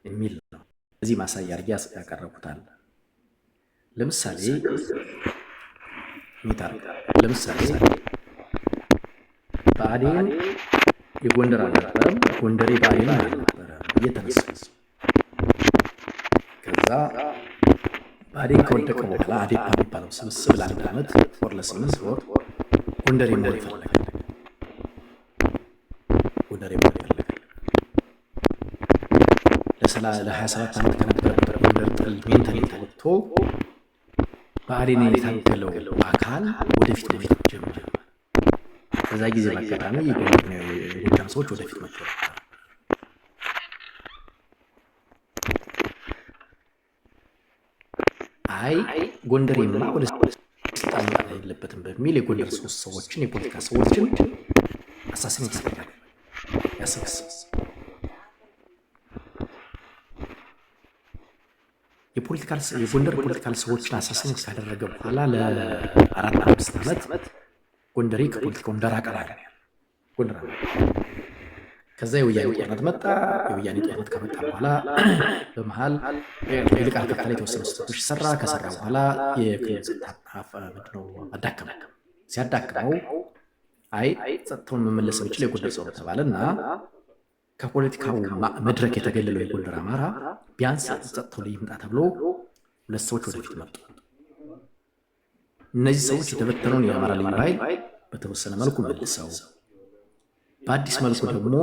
የሚል ነው። እዚህ ማሳያ አድርጌ ያቀረብኩታል። ለምሳሌ ሚታር ለምሳሌ ብአዴን የጎንደር አልነበረም፣ ጎንደሬ ብአዴንም አልነበረም እየተነሳ ከዛ ብአዴን ከወደቀ በኋላ አዴፓ የሚባለው ስብስብ ለአንድ ዓመት ወር ለ8 ወር ጎንደሬ መሆን ይፈለጋል። ጎንደሬ መሆን ይፈለጋል። ለ27 ዓመት ከነበረበት ጎንደር ጥል mentality ወጥቶ ብአዴን የታገለው አካል ወደፊት መሄድ ጀመረ። በዛ ጊዜ በአጋጣሚ የጎጃም ሰዎች ወደፊት መጥተው ነበር። አይ ጎንደሬማ ወደ ስልጣን መምጣት የለበትም በሚል የጎንደር ሶስት ሰዎችን የፖለቲካ ሰዎችን assassinate ያደርጋል፣ ያስገስ የጎንደር political ሰዎችን assassinate ካደረገ በኋላ ለ4 5 ዓመት ጎንደሬ ከፖለቲካው እንደራቀ ጎንደር። ከዛ የወያኔ ጦርነት መጣ። የወያኔ ጦርነት ከመጣ በኋላ በመሀል ይልቃል ከፋለ የተወሰኑ ስህተቶች ሰራ። ከሰራ በኋላ የክልል ጸጥታ ምንድነው አዳከመ። ሲያዳክመው አይ ጸጥታውን መመለስ የሚችል የጎንደር ሰው ተባለ እና ከፖለቲካው መድረክ የተገለለው የጎንደር አማራ ቢያንስ ጸጥታው ላይ ይምጣ ተብሎ ሁለት ሰዎች ወደፊት መጡ። እነዚህ ሰዎች የተበተነውን የአማራ ልዩ ኃይል በተወሰነ መልኩ መልሰው በአዲስ መልኩ ደግሞ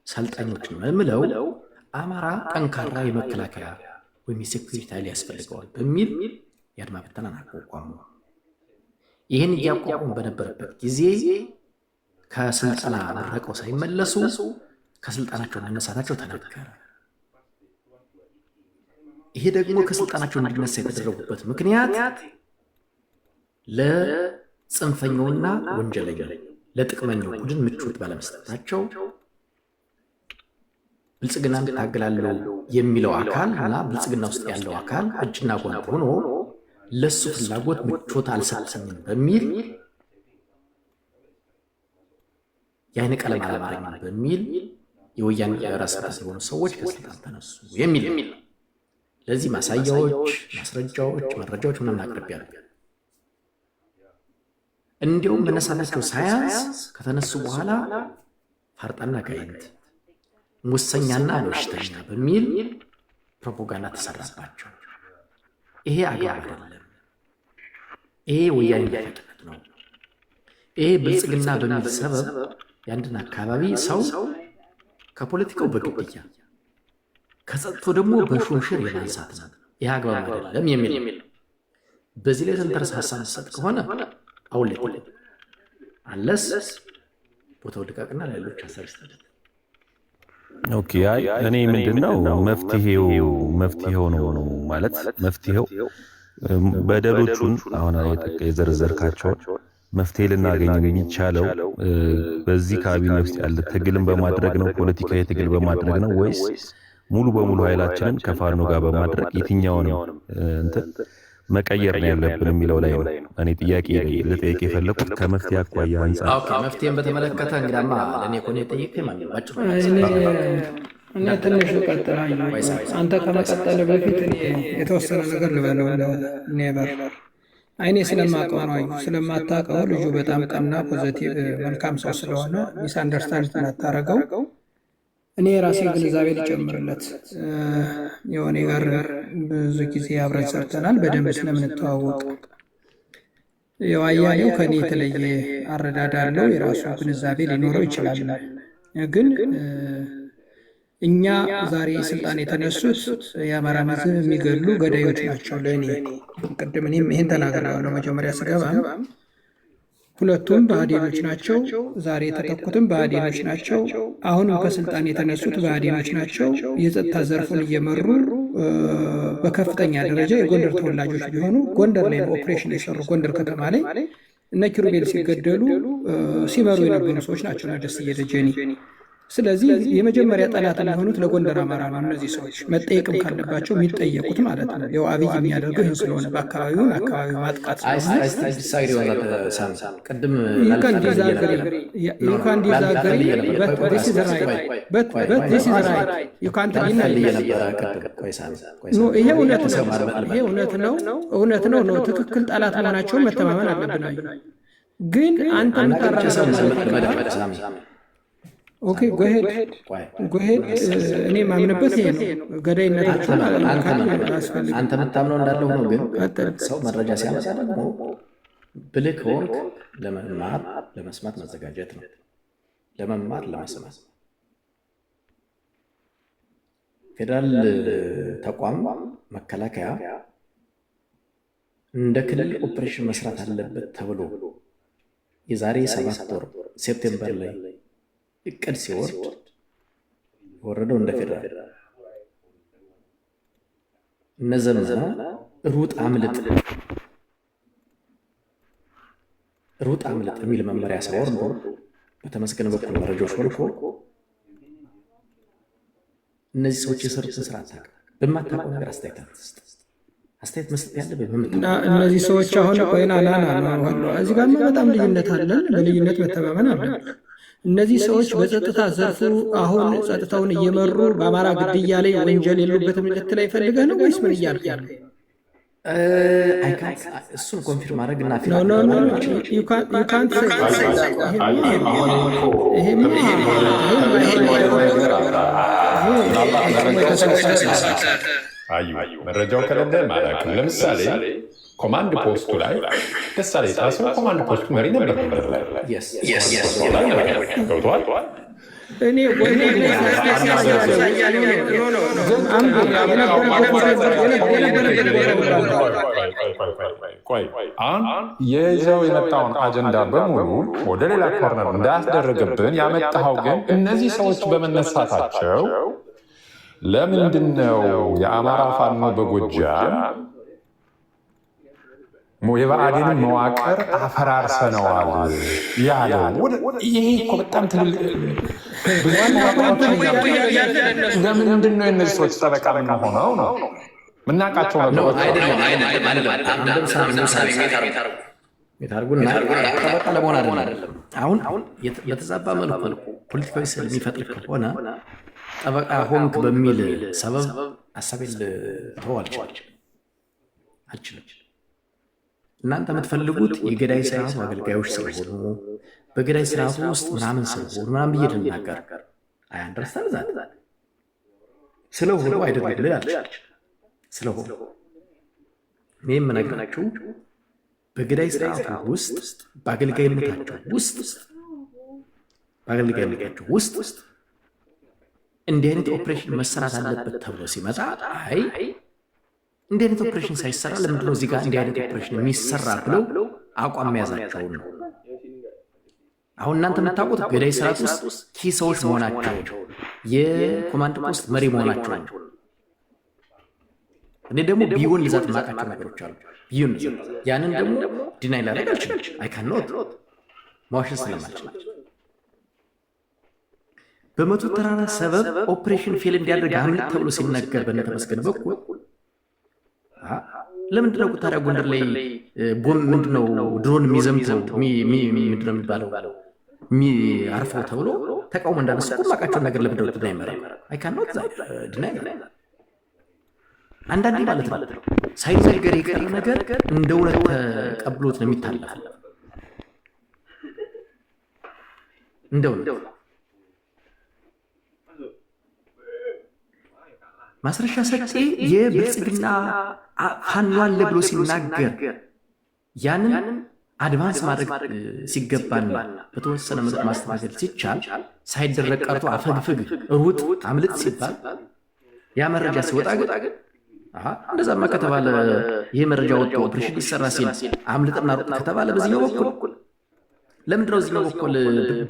ሰልጣኞችን መልምለው አማራ ጠንካራ የመከላከያ ወይም የ security ኃይል ያስፈልገዋል በሚል የአድማ ብተናን አቋቋሙ። ይህን እያቋቋሙ በነበረበት ጊዜ ከስልጠና መረቀው ሳይመለሱ ከስልጣናቸው መነሳታቸው ተነገረ። ይሄ ደግሞ ከስልጣናቸው እንዲነሳ የተደረጉበት ምክንያት ለጽንፈኛውና ወንጀለኛው ለጥቅመኛው ቡድን ምቾት ባለመስጠታቸው፣ ብልጽግናን ታገላለሁ የሚለው አካል እና ብልጽግና ውስጥ ያለው አካል እጅና ጓንት ሆኖ ለሱ ፍላጎት ምቾት አልሰጠኝም በሚል፣ የአይን ቀለም አላማረኝም በሚል የወያኔ ራስ ምታት የሆኑ ሰዎች ከስልጣን ተነሱ የሚል ነው። ለዚህ ማሳያዎች፣ ማስረጃዎች፣ መረጃዎች ምናምን አቅርቤያለሁ። እንዲሁም መነሳታቸው ሳያንስ ከተነሱ በኋላ ፈርጣና ጋይንት፣ ሙሰኛና በሽተኛ በሚል ፕሮፓጋንዳ ተሰራባቸው። ይሄ አግባብ አይደለም። ይሄ ወያኔ ነፋቂነት ነው። ይሄ ብልጽግና በሚል ሰበብ የአንድን አካባቢ ሰው ከፖለቲካው በግድያ ከጸጥቶ ደግሞ በሹምሽር የማንሳት ነው። ይህ አግባብ አይደለም የሚል ነው። በዚህ ላይ ተንተርስ ሀሳብ ሰጥ ከሆነ አሁን ላይ አለስ ቦታው ልቀቅና ለሌሎች ሀሳብ ይስጠለት። Okay፣ አይ እኔ ምንድነው መፍትሄው ነው ማለት መፍትሄው በደሎቹን አሁን የዘረዘርካቸውን መፍትሄ ልናገኝ የሚቻለው በዚህ ካቢኔ ውስጥ ያለ ትግልን በማድረግ ነው፣ ፖለቲካዊ ትግል በማድረግ ነው ወይስ ሙሉ በሙሉ ኃይላችንን ከፋኖ ጋር በማድረግ የትኛውንም እንትን መቀየር ነው ያለብን የሚለው ላይ ነው። እኔ ጥያቄ ልጠይቅ የፈለኩት ከመፍትሄ አኳያ አንጻር። Okay፣ መፍትሄን በተመለከተ እንግዳማ ለእኔ እኮ ነው የጠየቅኸኝ ማለት ነው። ባጭሩ እኔ ትንሽ እቀጥላለሁ። አንተ ከመቀጠል በፊት እኔ የተወሰነ ነገር ልበለው። ኔበር አይኔ ስለማውቀው ነው። አዩ ስለማታውቀው ልጁ በጣም ቀና፣ positive፣ መልካም ሰው ስለሆነ misunderstand እንዳታረገው። እኔ የራሴ ግንዛቤ ልጨምርለት። የሆነ ጋር ብዙ ጊዜ አብረን ሰርተናል፣ በደንብ ስለምንተዋወቅ ያው አያሌው ከእኔ የተለየ አረዳድ አለው። የራሱ ግንዛቤ ሊኖረው ይችላል። ግን እኛ ዛሬ ስልጣን የተነሱት የአማራን ሕዝብ የሚገሉ ገዳዮች ናቸው። ለእኔ ቅድም እኔም ይህን ተናግሬያለሁ መጀመሪያ ስገባ፣ ሁለቱም ብአዴኖች ናቸው። ዛሬ የተተኩትም ብአዴኖች ናቸው። አሁንም ከስልጣን የተነሱት ብአዴኖች ናቸው። የጸጥታ ዘርፉን እየመሩ በከፍተኛ ደረጃ የጎንደር ተወላጆች ቢሆኑ ጎንደር ላይ ኦፕሬሽን የሰሩ፣ ጎንደር ከተማ ላይ እነ ኪሩቤል ሲገደሉ ሲመሩ የነበሩ ሰዎች ናቸው። እነ ደስዬ ደጀኔ ስለዚህ የመጀመሪያ ጠላት የሚሆኑት ለጎንደር አማራ ነው። እነዚህ ሰዎች መጠየቅም ካለባቸው የሚጠየቁት ማለት ነው። ያው አብይ የሚያደርገው ይህን ስለሆነ በአካባቢውን አካባቢው ማጥቃት ስለሆነ ቅድም You can disagree. You can disagree, but this is right. But this is right. You can't deny it. No፣ ይሄ እውነት ነው። ይሄ እውነት ነው። እውነት ነው ነው ትክክል ጠላት መሆናቸውን መተማመን አለብን። አዩ ግን አንተ የምታራምደው፣ okay, go ahead, go ahead። እኔ የማምንበት ይሄ ነው። ገዳይነታቸውን አያስፈልግም። አንተ የምታምነው እንዳለ ሆኖ ግን ቀጥል። ሰው መረጃ ሲያመጣ ደግሞ ብልህ ከሆንክ ለመማር ለመስማት መዘጋጀት ነው። ለመማር ለመስማት ፌዴራል ተቋም መከላከያ እንደ ክልል ኦፕሬሽን መስራት አለበት ተብሎ የዛሬ 7 ወር September ላይ እቅድ ሲወርድ የወረደው እንደ ፌዴራል እነዘመነ ሩጥ አምልጥ፣ ሩጥ አምልጥ የሚል መመሪያ ሲያወርዱ በተመስገን በኩል መረጃዎች ወልኮ እነዚህ ሰዎች የሰሩትን ስራ አታውቅም። በማታውቀው ነገር አስተያየት አትስጥ። አስተያየት መስጠት ያለብህ እና እነዚህ ሰዎች አሁን ቆይና ና ና ነው፣ እዚህ ጋርማ በጣም ልዩነት አለን። በልዩነት መተማመን አለን። እነዚህ ሰዎች በጸጥታ ዘርፉ አሁን ጸጥታውን እየመሩ በአማራ ግድያ ላይ ወንጀል የሉበትም ልትለኝ ፈልገህ ነው ወይስ ምን እያልክ ነው? እሱን confirm ማድረግ እና ኖ ኖ ኖ፣ ዩ ካንት ሴይ። ይሄማ አዩ፣ መረጃው ከሌለ ማላውቅም። ለምሳሌ ኮማንድ ፖስቱ ላይ ደሳለኝ ጣሰው ኮማንድ ፖስቱ መሪ ነበር። ጎንደር ላይ ላይ ነበር። ገብቶሃል? እኔ ወይኔ የነበረበት ቆይ፣ አሁን የይዘው የመጣውን አጀንዳ በሙሉ ወደ ሌላ corner እንዳያስደረግብን ያመጣኸው ግን እነዚህ ሰዎች በመነሳታቸው ለምንድን ነው የአማራ ፋኖ በጎጃም የብአዴንን መዋቅር አፈራርሰነዋል ያለው? ይሄ እኮ በጣም ትልልቅ ብዙ ለምንድን ነው የእነዚህ ሰዎች ጠበቃ የምንሆነው ነው የምናውቃቸው ነገሮች። የታርጉና ጠበቃ ለመሆን አይደለም። አሁን በተዛባ መልኩ ፖለቲካዊ ስዕል የሚፈጥር ከሆነ ጠበቃ ሆንክ በሚል ሰበብ ሀሳቤን ልተው አልችልም። እናንተ የምትፈልጉት የገዳይ ስርዓቱ አገልጋዮች ስለሆኑ፣ በገዳይ ስርዓቱ ውስጥ ምናምን ስለሆኑ ምናምን ብዬ ልናገር፣ I understand that። ስለሆኑ አይደለም ልል አልችልም። ስለሆኑ እኔ የምነግራችሁ በገዳይ ስርዓቱ ውስጥ በአገልጋይነታቸው ውስጥ እንዲህ አይነት ኦፕሬሽን መሰራት አለበት ተብሎ ሲመጣ፣ አይ እንዲህ አይነት ኦፕሬሽን ሳይሰራ ለምንድነው እዚህ ጋር እንዲህ አይነት ኦፕሬሽን የሚሰራ ብለው አቋም መያዛቸውን ነው። አሁን እናንተ የምታውቁት ገዳይ ስርዓት ውስጥ key ሰዎች መሆናቸው፣ የኮማንድ ፖስት መሪ መሆናቸው ነው። እኔ ደግሞ beyond that የማውቃቸው ነገሮች አሉ። Beyond that ያንን ደግሞ deny ላደርግ አልችልም። አይ ካኖት፣ መዋሸት ስለማልችል። በመቶ ተራራ ሰበብ operation fail እንዲያደርግ አምልጥ ተብሎ ሲነገር በነተመስገን በኩል፣ ለምንድነው ታዲያ ጎንደር ላይ ቦምብ፣ ምንድነው ድሮን የሚዘምተው፣ ምንድነው የሚባለው አርፈው ተብሎ ተቃውሞ እንዳነሱ እኮ የማውቃቸውን ነገር ለምንድነው ድናይ መረግ አይ ካኖት ድናይ። አንዳንዴ ማለት ነው ሳይነገር የቀረ ነገር እንደ እውነት ተቀብሎት ነው የሚታለፈው። እንደ እውነት ማስረሻ ሰጤ የብልጽግና ፋኖ አለ ብሎ ሲናገር ያንን advance ማድረግ ሲገባና በተወሰነ መልኩ ማስተካከል ሲቻል ሳይደረግ ቀርቶ አፈግፍግ፣ ሩጥ፣ አምልጥ ሲባል ያ መረጃ ሲወጣ ግን እንደዛማ ከተባለ ይሄ መረጃ ወጥቶ ኦፕሬሽን ሊሰራ ሲል አምልጥና ሩጥ ከተባለ በዚህኛው በኩል ለምንድነው እዚህኛው በኩል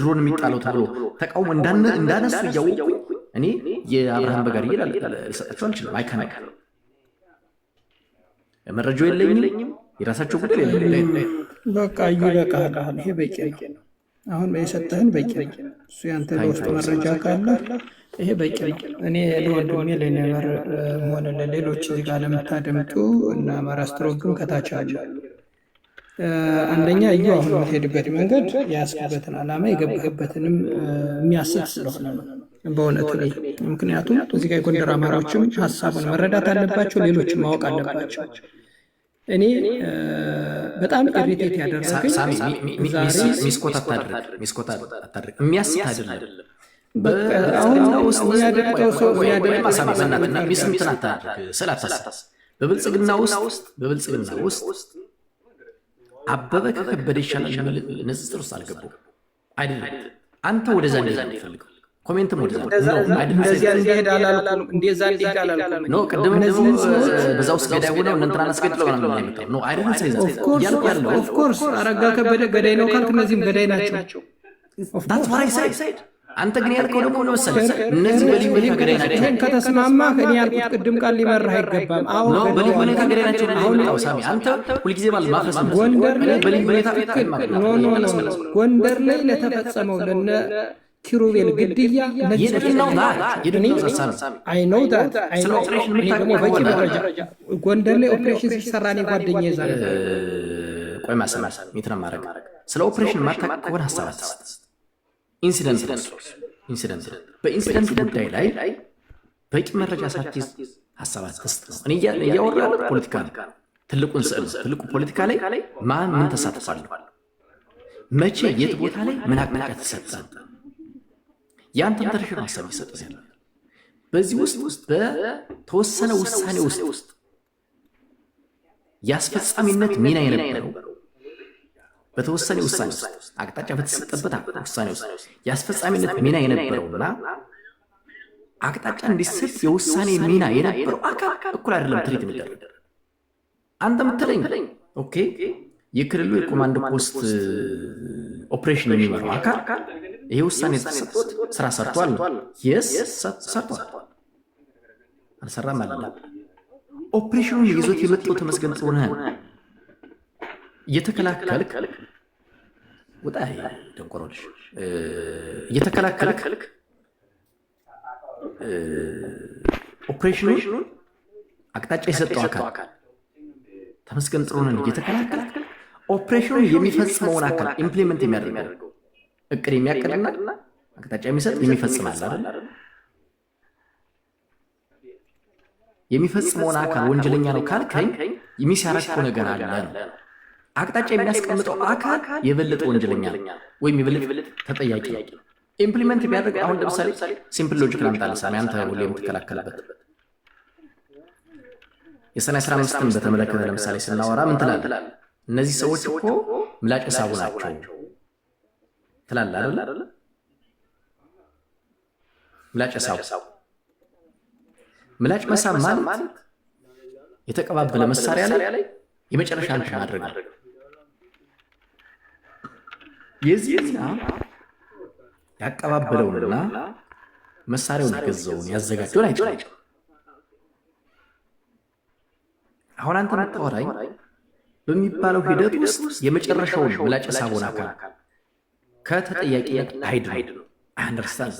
ድሮን የሚጣለው ተብሎ ተቃውሞ እንዳነሱ እያወቁኝ እኔ የአብርሃም በጋርዬ ልሰጣቸው አልችልም። አይከና መረጃው የለኝም። የራሳቸው ጉዳይ። በቃ ይበቃል። ይሄ በቂ ነው። አሁን የሰጠህን በቂ ነው። እሱ ያንተ በውስጥ መረጃ ካለ ይሄ በቂ ነው። እኔ ለወንድሜ ለኔበር ሆነ ለሌሎች እዚህ ጋር ለምታደምጡ እና አማራ ስትሮግም ከታች አሉ። አንደኛ እዩ አሁን የምትሄድበት መንገድ የያዝክበትን ዓላማ የገባህበትንም የሚያስት ስለሆነ ነው በእውነት እኔ ምክንያቱም እዚህ ጋር የጎንደር አማራዎችም ሀሳቡን መረዳት አለባቸው፣ ሌሎችም ማወቅ አለባቸው። እኔ በጣም irritate ያደረገኝ ሳሚ ዛሬ misquote አታድርግ፣ misquote አታድርግ። የሚያስት አይደለም። በቃ አሁን የሚያደምጠው ሰው የሚያደምጠው ሳሚ በእናትህ miss እንትን አታድርግ፣ ስል አታስብ። በብልጽግና ውስጥ አበበ ከከበደ ይሻላል የሚል ንጽጽር ውስጥ አልገቡም። አይደለም አንተ ወደዛ እንዲሄድ ነው የምትፈልገው። Comment ም ወደዛ እንደዚያ እንዲሄድ አላልኩም። እንደዛ እንዲሄድ አላልኩም። No፣ ቅድም ደግሞ እነዚህን ሰዎች በዛ ውስጥ ገዳይ ሆነው እነ እንትናን አስገድለው ምናምን ነው የመጣው። No፣ አይደለም ሳይዛ እያልኩ ያለው Of course አረጋ ከበደ ገዳይ ነው ካልክ እነዚህም ገዳይ ናቸው። That's what I said። አንተ ግን ያልከው ደግሞ ምን መሰለህ? እነዚህ በልዩ ሁኔታ ገዳይ ናቸው። ይህን ከተስማማህ እኔ ያልኩት ቅድም ቃል ሊመራህ አይገባም። አዎ No፣ በልዩ ሁኔታ ገዳይ ናቸው ነው አሁን የመጣው። ሳሚ፣ አንተ ሁልጊዜ ማለት ማፍረስ ነው። ጎንደር ላይ በልዩ ሁኔታ No, no, no፣ ጎንደር ላይ ለተፈጸመው ለነ ኪሩቤል ግድያ እነዚህ ሰዎች የድን ነው ተጠያቂ ናቸው። የድን ነው ሳሚ። I know that, I ስለ know። ኦፕሬሽን እኔ ደግሞ የምታውቅ በቂ ከሆነ መረጃ ጎንደር ላይ ኦፕሬሽን ሲሰራ እኔ ጓደኛዬ እዛ ነበር። ቆይ ማሰማ mute ነው ማድረግ። ስለ ኦፕሬሽን የማታውቅ ከሆነ ሀሳብ አትስጥ። Incident ነው፣ incident ነው። በ incident ጉዳይ ላይ በቂ መረጃ ሳትይዝ ሀሳብ አትስጥ ነው። እኔ እያወራ ያለሁት ፖለቲካ ነው። ትልቁን ስዕል ነው። ትልቁ ፖለቲካ ላይ ማን ምን ተሳትፏል፣ መቼ፣ የት ቦታ ላይ ምን አቅጣጫ ተሰጠ፣ ያንተን ተርሽ ነው ሀሳብ እየሰጠ ያለ። በዚህ ውስጥ በተወሰነ ውሳኔ ውስጥ የአስፈጻሚነት ሚና የነበረው፣ በተወሰነ ውሳኔ ውስጥ፣ አቅጣጫ በተሰጠበት ውሳኔ ውስጥ የአስፈጻሚነት ሚና የነበረውና አቅጣጫ እንዲሰጥ የውሳኔ ሚና የነበረው አካል እኩል አይደለም treat የሚደረግ። አንተ ምትለኝ okay፣ የክልሉ የኮማንድ ፖስት ኦፕሬሽን የሚመራው አካል ይሄ ውሳኔ ተሰጥቶት ስራ ሰርቷል ነው። Yes፣ ሰርቷል፣ አልሰራም አለ። ኦፕሬሽኑን ይዞት የመጣው ተመስገን ጥሩነህን እየተከላከልክ፣ ውጣ ደንቆሮ ልጅ፣ እየተከላከልክ ኦፕሬሽኑን አቅጣጫ የሰጠው አካል ተመስገን ጥሩነህን እየተከላከልክ ኦፕሬሽኑን የሚፈጽመውን አካል፣ implement የሚያደርገው፣ እቅድ የሚያቅድና አቅጣጫ የሚሰጥ የሚፈጽም አለ አይደል? የሚፈጽመውን አካል ወንጀለኛ ነው ካልከኝ miss ያረከው ነገር አለ ነው። አቅጣጫ የሚያስቀምጠው አካል የበለጠ ወንጀለኛ ነው ወይም የበለጠ ተጠያቂ ነው። Implement ቢያደርግ፣ አሁን ለምሳሌ simple logic ላምጣልህ ሳሚ፣ አንተ ሁሌ የምትከላከልበት የሰኔ 15ን በተመለከተ ለምሳሌ ስናወራ ምን ትላለህ? እነዚህ ሰዎች እኮ ምላጭ ሳቡ ናቸው ትላለህ አይደለ? ምላጭ ሳቡ፣ ምላጭ መሳብ ማለት የተቀባበለ መሳሪያ ላይ የመጨረሻ እንትን ማድረግ ነው። የዚህ ሚና ያቀባበለውንና መሳሪያውን የገዛውን ያዘጋጀውን አይችልም። አሁን አንተ የምታወራኝ በሚባለው ሂደት ውስጥ የመጨረሻውን ምላጭ ሳቡን አካል ከተጠያቂነት አይድንም። Understand፣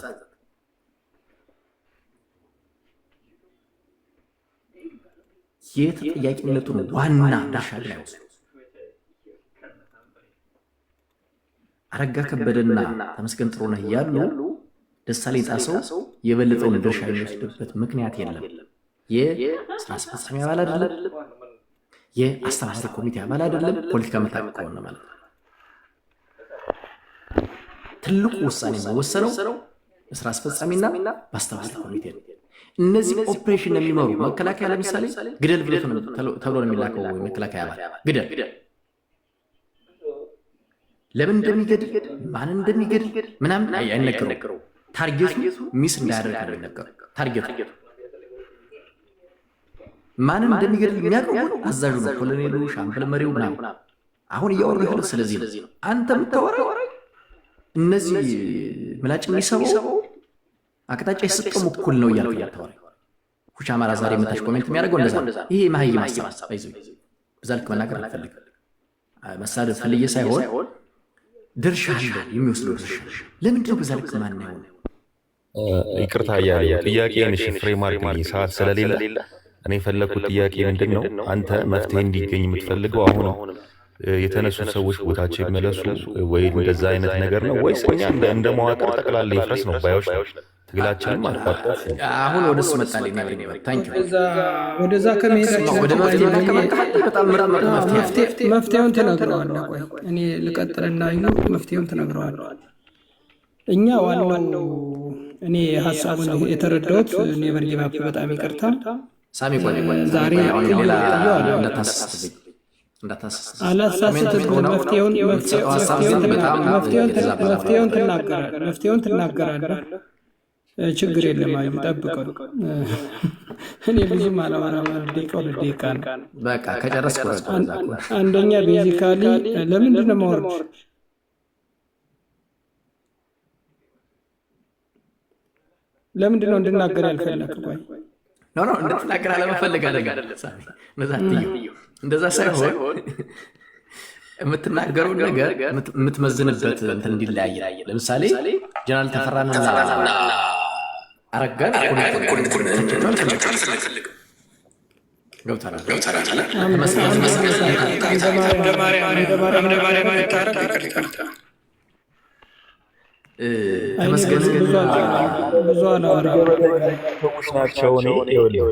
የተጠያቂነቱን ዋና ድርሻ ግን አይወስዱም። አረጋ ከበደና ተመስገን ጥሩነህ እያሉ ደሳለኝ ጣሰው የበለጠውን ድርሻ የሚወስድበት ምክንያት የለም። የስራ አስፈጻሚ አባል አይደለም። የአስተባባሪ ኮሚቴ አባል አይደለም። ፖለቲካ የምታውቅ ከሆነ ማለት ነው። ትልቁ ውሳኔ የሚወሰነው በስራ አስፈጻሚና በአስተባባሪ ኮሚቴ ነው። እነዚህ ኦፕሬሽን የሚመሩ መከላከያ ለምሳሌ ግደል ብሎ ተብሎ ነው የሚላከው። መከላከያ አባል ግደል፣ ለምን እንደሚገድል፣ ማን እንደሚገድል ምናምን አይነገረውም። Target ኡ miss እንዳያደርግ ነው የሚነገረው። Target ኡ ማንን እንደሚገድል የሚያውቀው ግን አዛዡ ነው፣ ኮሎኔሉ፣ ሻምበል መሪው ምናምን። አሁን እያወሩ ያሉት ስለዚህ ነው። አንተ የምታወራው እነዚህ ምላጭ የሚሰበው አቅጣጫ የሰጠውም እኩል ነው እያልክ ነው የምታወራው። ኩሽ አማራ ዛሬ መታች comment የሚያደርገው እንደዛ ነው። ይሄ የመሀይም ሀሳብ አይዞህ፣ በዛ ልክ መናገር አልፈልግም። መሳደብ ፈልጌ ሳይሆን ድርሻ አለው፣ የሚወስደው ድርሻ ለምንድን ነው በዛ ልክ ማናየው ነው? ይቅርታ እያለ ጥያቄን እሺ frame አድርግልኝ፣ ሰዓት ስለሌለ። እኔ የፈለግኩት ጥያቄ ምንድን ነው፣ አንተ መፍትሄ እንዲገኝ የምትፈልገው አሁን የተነሱ ሰዎች ቦታቸው ይመለሱ ወይ እንደዛ አይነት ነገር ነው ወይስ እኛ እንደ መዋቅር ጠቅላላ ይፍረስ ነው ባዮች ነው? ትግላችንም አቋርጠን አሁን ወደ እሱ መጣልኝ። Never, thank you። ወደዛ ከመሄዳችን ወደ መፍትሄ ከመጣህ በጣም ምርጥ ምርጥ መፍትሄ አለ። መፍትሄውን ትነግረዋለህ። ቆይ እኔ ልቀጥልና እዩ መፍትሄውን ትነግረዋለህ። እኛ ዋናው እኔ ሀሳቡን የተረዳሁት፣ Never Give Up፣ በጣም ይቅርታ። ሳሚ፣ ቆይ ቆይ፣ ዛሬ አሁን ሌላ እንዳታሳስትብኝ፣ እንዳታሳስትብኝ። አላሳስትብህም። መፍትሄውን የምትሰጠው ሀሳብ ግን በጣም የተዛባ ነው። መፍትሄውን ትናገራለህ። ችግር የለም። አዩ፣ ጠብቀው። እኔ ብዙም አላወራም። ደቂቃ 2 ደቂቃ ነው። በቃ ከጨረስክ ወረድ። ወደዛ ከሆነ። አንደኛ basically ለምንድን ነው የማወርድ? ለምንድን ነው እንድናገር ያልፈለክ? ቆይ። No, no፣ እንድትናገር አለመፈለግ አይደለም ሳሚ፣ እንደዛ አትየው። እንደዛ ሳይሆን የምትናገረውን ነገር የምትመዝንበት እንትን እንዲለያይ ነው። ለምሳሌ ጀነራል ተፈራንና አረጋን እኩል መተቸት አልፈልግም። ገብቶሃል? ተመስገን። አምደ ማርያም ይቅርታ። ተመስገን። ብዙ አላወራም። ሰዎች ናቸው። እኔ ይኸውልህ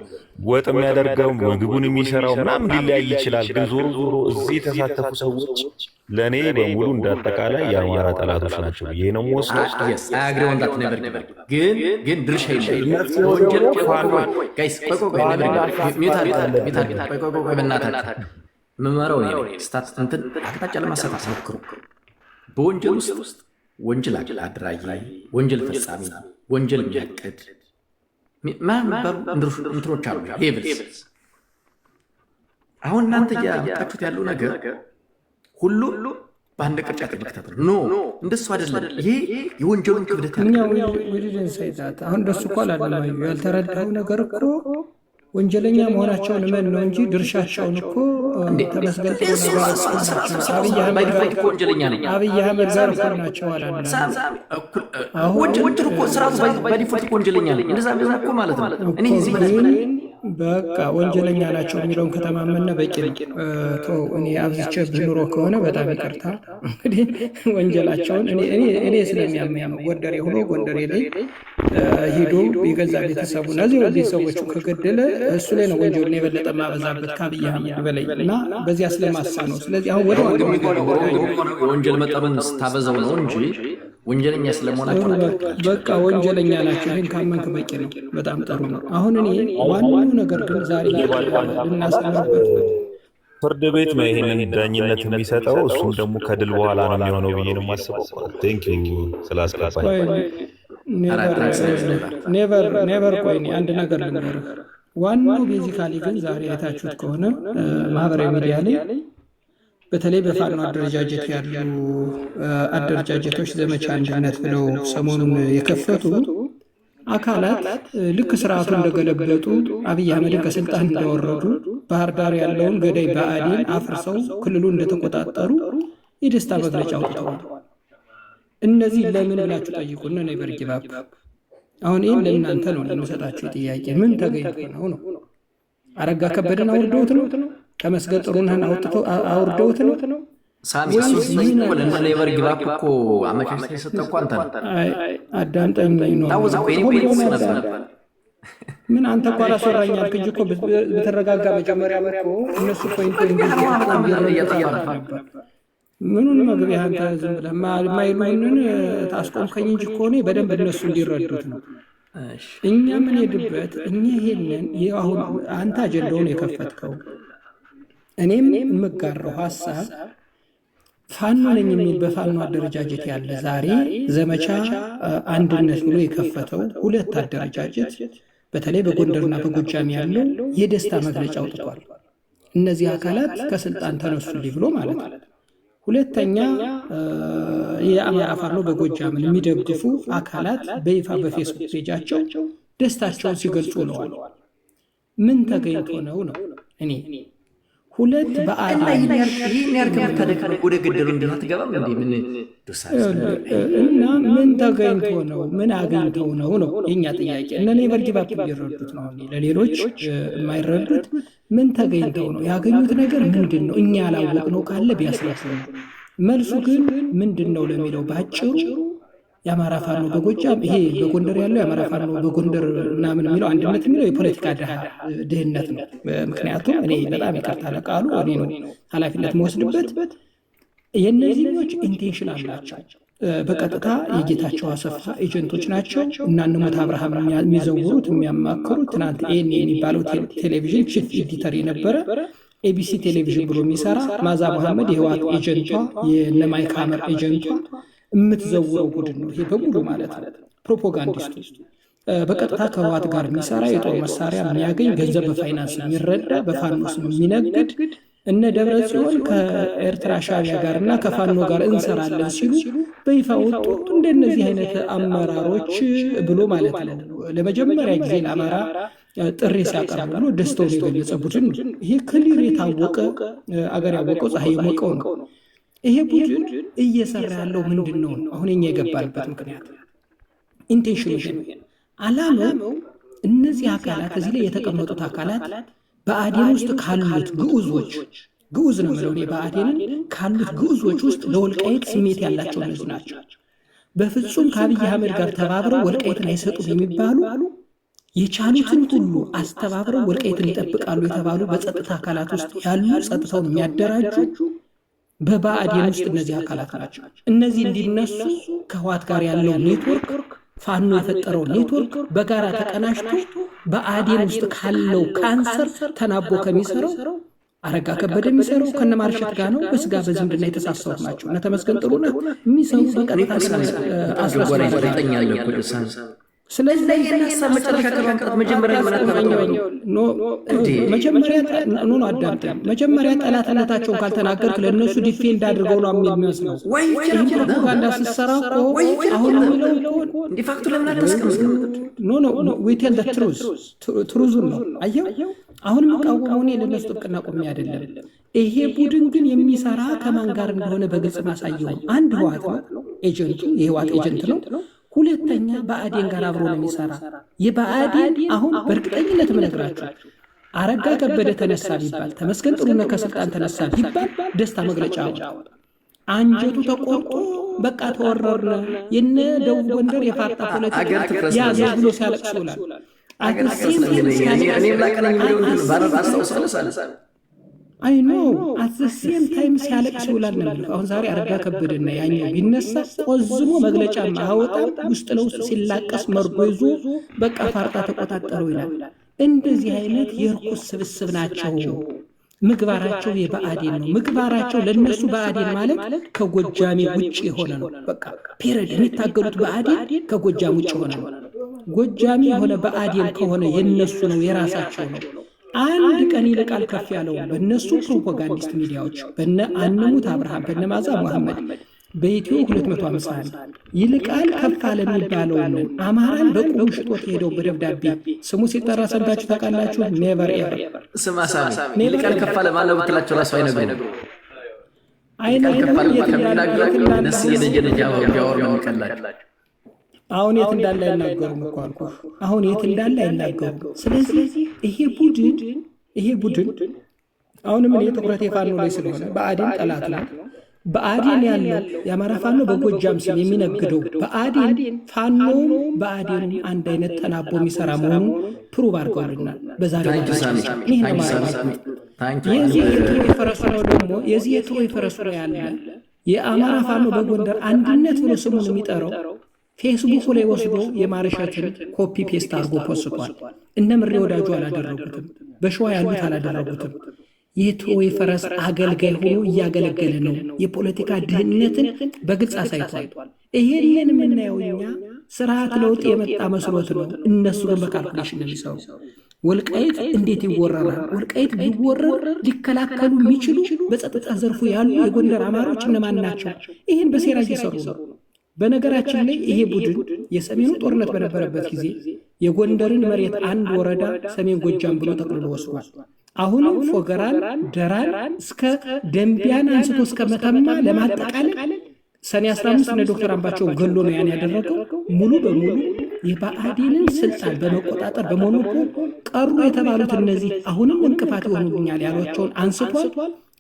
ወጥ የሚያደርገው ምግቡን የሚሰራው ምናምን ሊለያይ ይችላል። ግን ዞሮ ዞሮ እዚህ የተሳተፉ ሰዎች ለእኔ በሙሉ እንዳጠቃላይ የአማራ ጠላቶች ናቸው ብዬ ነው የምወስደው። Yes, I agree on that. Never give up። ግን ድርሻ ይለያል። በወንጀል፣ ቆይ ቆይ ቆይ guys፣ ቆይ ቆይ ቆይ፣ never give፣ mute አድርግ፣ mute አድርግ። ቆይ ቆይ ቆይ ቆይ፣ በእናታችሁ የምመራው እኔ ነኝ። ስታት እንትን አቅጣጫ ለማሳት አስሞክሩ። በወንጀል ውስጥ ወንጀል አድራጊ፣ ወንጀል ፈጻሚ፣ ወንጀል የሚያቅድ ምናምን የሚባሉ እንትኖች አሉ፣ levels። አሁን እናንተ እያመጣችሁት ያለው ነገር ሁሉም በአንድ ቅርጫት መክተት ነው። No፣ እንደሱ አይደለም። ይሄ የወንጀሉን ክብደት እኛ we didn't say that። አሁን እንደሱ እኮ አላለም። አዩ፣ ያልተረዳኸው ነገር እኮ ወንጀለኛ መሆናቸውን እመን ነው እንጂ ድርሻቸውን እኮ ተመስገን ጥሩነህ ጋር እኩል ናቸው። አብይ አህመድ ጋር By default እኮ ወንጀለኛ ነኝ። አብይ አህመድ ጋር እኩል ናቸው አላለም። አሁን ወንጀል እኮ ስርዓቱ by default እኮ ወንጀለኛ ነኝ። እንደዛ እኮ ማለት ነው። እኔ እዚህ ግን በቃ ወንጀለኛ ናቸው የሚለውን ከተማመነ በቂ ነው። ተው፣ እኔ አብዝቼብህ ኑሮ ከሆነ በጣም ይቅርታ። እንግዲህ ወንጀላቸውን እኔ ስለሚያመኝ ነው። ጎንደሬ ሆኖ ጎንደሬ ላይ ሂዶ የገዛ ቤተሰቡን እዚያው ቤተሰቦቹ ከገደለ እሱ ላይ ነው ወንጀሉን የበለጠ ማበዛበት ከአብይ አህመድ በላይ እና በዚያ ስለማሰብ ነው። ስለዚህ አሁን ወደ የወንጀል መጠኑን ስታበዛው ነው እንጂ ወንጀለኛ ስለመሆናቸው በቃ ወንጀለኛ ናቸው። ይህን ካመንክ በቂ ነው። በጣም ጥሩ ነው። አሁን እኔ ዋናው ነገር ግን ዛሬ ልናሰምርበት ፍርድ ቤት ነው ይህንን ዳኝነት የሚሰጠው። እሱም ደግሞ ከድል በኋላ ነው የሚሆነው ብዬ ነው የማስበው። Thank you ስላስገባኝ። Never, never። ቆይ እኔ አንድ ነገር ልንገርህ። ዋናው basically ግን ዛሬ አይታችሁት ከሆነ ማህበራዊ ሚዲያ ላይ በተለይ በፋኖ አደረጃጀት ያሉ አደረጃጀቶች ዘመቻ አንድነት ብለው ሰሞኑን የከፈቱ አካላት ልክ ስርዓቱ እንደገለበጡ፣ አብይ አህመድን ከስልጣን እንዳወረዱ፣ ባህር ዳር ያለውን ገዳይ ብአዴን አፍርሰው ክልሉ እንደተቆጣጠሩ የደስታ መግለጫ አውጥተዋል። እነዚህ ለምን ብላችሁ ጠይቁና Never Give Up። አሁን ይህን ለእናንተ ነው ለምሰጣችሁ ጥያቄ። ምን ተገኝቶ ነው ነው? አረጋ ከበደን አውርደውት ነው? ተመስገን ጥሩነህን አውርደውት ነው? ሳሚ፣ እሱን ስጠይቅ እኮ ለእነ Never Give Up እኮ አመቻችተህ የሰጠህ እኮ አንተ ነህ። አዳምጠኝ ነው። ታወዝ እኮ የኔ point እሱ ነበር። ምን አንተ እኮ አላስወራኝ አልክ እንጂ እኮ ብትረጋጋ መጀመሪያም እኮ እነሱ point ነበር። ምኑን መግቢያ አንተ ዝም ብለህ የማይሉንን ታስቆምከኝ እንጂ እኮ እኔ በደንብ እነሱ እንዲረዱት ነው። እኛ የምንሄድበት እኛ ይሄንን አሁን አንተ አጀንዳውን የከፈትከው እኔም የምጋራው ሀሳብ ፋኖ ነኝ የሚል በፋኖ አደረጃጀት ያለ ዛሬ ዘመቻ አንድነት ብሎ የከፈተው ሁለት አደረጃጀት በተለይ በጎንደርና በጎጃም ያለው የደስታ መግለጫ አውጥቷል። እነዚህ አካላት ከስልጣን ተነሱልኝ ብሎ ማለት ነው። ሁለተኛ የአማራ ፋኖ በጎጃምን የሚደግፉ አካላት በይፋ በፌስቡክ page ኣቸው ደስታቸውን ሲገልጹ ውለዋል። ምን ተገኝቶ ነው ነው እኔ። ሁለት እና በአዴን ይህን ያህል ከምታደክመኝ ወደ ገደሉ እንዴት አትገባም እንዴ? ምን ዶሳ እና ምን ተገኝቶ ነው? ምን አግኝተው ነው ነው የኛ ጥያቄ። እነ Never Give Up እንዲረዱት ነው። አሁን ለሌሎች የማይረዱት ምን ተገኝተው ነው? ያገኙት ነገር ምንድን ነው? እኛ ያላወቅነው ካለ ቢያስረዱ ነው። መልሱ ግን ምንድን ነው ለሚለው ባጭሩ የአማራ ፋኖ በጎጃም፣ ይሄ በጎንደር ያለው የአማራ ፋኖ በጎንደር ምናምን የሚለው፣ አንድነት የሚለው የፖለቲካ ድህነት ነው። ምክንያቱም እኔ በጣም ይቅርታ ለቃሉ፣ እኔ ነው ኃላፊነት መወስድበት። የእነዚህኞች intention አላቸው። በቀጥታ የጌታቸው አሰፋ agent ኦች ናቸው እና አንሙት አብርሃም የሚዘውሩት፣ የሚያማክሩት፣ ትናንት ኤን የሚባለው ቴሌቪዥን chief editor የነበረ፣ ኤቢሲ ቴሌቪዥን ብሎ የሚሰራ ማዛ መሐመድ የህወሓት agent ቷ፣ የነ ማይክ ሀመር agent ቷ የምትዘውረው ቡድን ነው። ይሄ በሙሉ ማለት ነው። Propagandist ኡ በቀጥታ ከህወሓት ጋር የሚሰራ፣ የጦር መሳሪያ የሚያገኝ፣ ገንዘብ በፋይናንስ የሚረዳ፣ በፋኖ ስም የሚነግድ፣ እነ ደብረ ጽዮን ከኤርትራ ሻቢያ ጋር እና ከፋኖ ጋር እንሰራለን ሲሉ በይፋ ወጡ። እንደነዚህ አይነት አመራሮች ብሎ ማለት ነው ለመጀመሪያ ጊዜ ለአማራ ጥሪ ሲያቀርቡ ብሎ ደስታውን የገለጸ ቡድን ነው። ይሄ clear የታወቀ፣ አገር ያወቀው፣ ፀሐይ የሞቀው ነው። ይሄ ቡድን እየሰራ ያለው ምንድን ነው ነው አሁን የኛ የገባንበት ምክንያት intention ኑ ይሄ ነው። አላማው እነዚህ አካላት፣ እዚህ ላይ የተቀመጡት አካላት በአዴን ውስጥ ካሉት ግዑዞች፣ ግዑዝ ነው የምለው እኔ ብአዴንን፣ ካሉት ግዑዞች ውስጥ ለወልቃይት ስሜት ያላቸው እነዚህ ናቸው። በፍጹም ከአብይ አህመድ ጋር ተባብረው ወልቃይትን አይሰጡም የሚባሉ፣ የቻሉትን ሁሉ አስተባብረው ወልቃይትን ይጠብቃሉ የተባሉ፣ በጸጥታ አካላት ውስጥ ያሉ፣ ጸጥታውን የሚያደራጁ በብአዴን ውስጥ እነዚህ አካላት ናቸው። እነዚህ እንዲነሱ ከህወሓት ጋር ያለው ኔትወርክ፣ ፋኖ የፈጠረው ኔትወርክ በጋራ ተቀናጅቶ በአዴን ውስጥ ካለው ካንሰር ተናቦ ከሚሰራው አረጋ ከበደ የሚሰራው ከነማርሸት ጋር ነው። በስጋ በዝምድና የተሳሰሩ ናቸው። እነ ተመስገን ጥሩነህ የሚሰሩ በቀጥታ አስረስ ማረ ጋር። ስለዚህ ይህን ሀሳብ መጨረሻ ከማምጣት መጀመሪያ ለምን አታመጣውም? No፣ መጀመሪያ no no አዳምጠኝ። መጀመሪያ ጠላትነታቸውን ካልተናገርክ ለእነሱ defend አድርገው ነው የሚመስለው። ይህን ፕሮፓጋንዳ ስትሰራ እኮ አሁን የሚለው እኮ እንዲ fact ኡ ለምን አታስቀምጥም? No, no, we tell the truth፣ truth ኡን ነው። አየው፣ አሁን የምቃወመው እኔ ለእነሱ ጥብቅና ቆሜ አይደለም። ይሄ ቡድን ግን የሚሰራ ከማን ጋር እንደሆነ በግልጽ ማሳየው ነው። አንድ ህወሓት ነው agent ኡ፣ የህወሓት agent ነው። ሁለተኛ ብአዴን ጋር አብሮ ነው የሚሰራ። የብአዴን አሁን በእርግጠኝነት የምነግራችሁ አረጋ ከበደ ተነሳ ቢባል፣ ተመስገን ጥሩነህ ከስልጣን ተነሳ ቢባል ደስታ መግለጫ አወጣ። አንጀቱ ተቆርጦ በቃ ተወረርነ፣ የነ ደቡብ ጎንደር የፋርጣ ፖለቲካ አገር ትፍረስ ነው። ያዘ ብሎ ሲያለቅስ ይውላል። አገር ትፍረስ ነው የሚለኝ። እኔም ላቀነኝ የሚለው እንትን ባረ አስታውሳለሁ ሳለ I know፣ at the same time ሲያለቅስ ይውላል ነው የምልህ። አሁን ዛሬ አረጋ ከበደና ያኛው ቢነሳ ቆዝሞ መግለጫ አያወጣም። ውስጥ ለውስጥ ሲላቀስ መርዶ ይዞ በቃ ፋርጣ ተቆጣጠረው ይላል። እንደዚህ አይነት የእርኩስ ስብስብ ናቸው። ምግባራቸው የብአዴን ነው። ምግባራቸው ለእነሱ ብአዴን ማለት ከጎጃሜ ውጭ የሆነ ነው። በቃ period። የሚታገሉት ብአዴን ከጎጃም ውጭ የሆነ ነው። ጎጃሜ የሆነ ብአዴን ከሆነ የነሱ ነው፣ የራሳቸው ነው። አንድ ቀን ይልቃል ከፍ ያለው በእነሱ propagandist ሚዲያዎች፣ በነ አንሙት አብርሃም፣ በነ ማዛ መሐመድ፣ በኢትዮ 251 ይልቃል ከፍ አለ የሚባለውን አማራን በቁሙ ሽጦት ሄደው በደብዳቤ ስሙ ሲጠራ ሰምታችሁ ታውቃላችሁ? Never ever። ስማ ሳሚ፣ ይልቃል ከፍ አለ ማነው ብትላቸው ራሱ አይነግሩም። ይልቃል ከፍ አለ አይነግሩም። የት እንዳለ ከሚናገሩ የት እንዳለ እነሱ እየነጀነጃ ቢያወሩ ነው የሚቀላቸው። አሁን የት እንዳለ አይናገሩም እኮ አልኩህ። አሁን የት እንዳለ አይናገሩም። ስለዚህ ይሄ ቡድን አሁንም እኔ ትኩረት የፋኖ ላይ ስለሆነ ብአዴን ጠላት ነው። ብአዴን ያለው የአማራ ፋኖ በጎጃም ስም የሚነግደው ብአዴን፣ ፋኖም ብአዴኑም አንድ አይነት ተናቦ የሚሰራ መሆኑን prove አድርገውልናል። በዛሬው Thank you ሳሚ። መግለጫቸው ይህ ነው Thank you ሳሚ። ማለት ነው። Thank you። የዚህ የትሮይ ፈረሱ ነው ደግሞ የዚህ የትሮይ ፈረሱ ነው ያለ የአማራ ፋኖ በጎንደር አንድነት ብሎ ስሙን የሚጠራው ፌስቡኩ ላይ ወስዶ የማርሸትን copy paste አድርጎ ፖስቷል። እነ ምሬ ወዳጁ አላደረጉትም። በሸዋ ያሉት አላደረጉትም። የትሮይ ፈረስ አገልጋይ ሆኖ እያገለገለ ነው። የፖለቲካ ድህነትን በግልጽ አሳይቷል። ይሄንን የምናየው እኛ ስርዓት ለውጥ የመጣ መስሎት ነው። እነሱ ግን በ calculation ነው የሚሰሩ። ወልቃይት እንዴት ይወረራል? ወልቃይት ቢወረር ሊከላከሉ የሚችሉ በጸጥታ ዘርፉ ያሉ የጎንደር አማሮች እነማን ናቸው? ይህን በሴራ እየሰሩ ነው። በነገራችን ላይ ይሄ ቡድን የሰሜኑ ጦርነት በነበረበት ጊዜ የጎንደርን መሬት አንድ ወረዳ ሰሜን ጎጃም ብሎ ጠቅልሎ ወስዷል። አሁንም ፎገራን፣ ደራን እስከ ደንቢያን አንስቶ እስከ መተማ ለማጠቃለል ሰኔ 15 እነ ዶክተር አምባቸውን ገሎ ነው ያን ያደረገው። ሙሉ በሙሉ የብአዴንን ስልጣን በመቆጣጠር በሞኖፖል ቀሩ የተባሉት እነዚህ አሁንም እንቅፋት ይሆኑብኛል ያሏቸውን አንስቷል።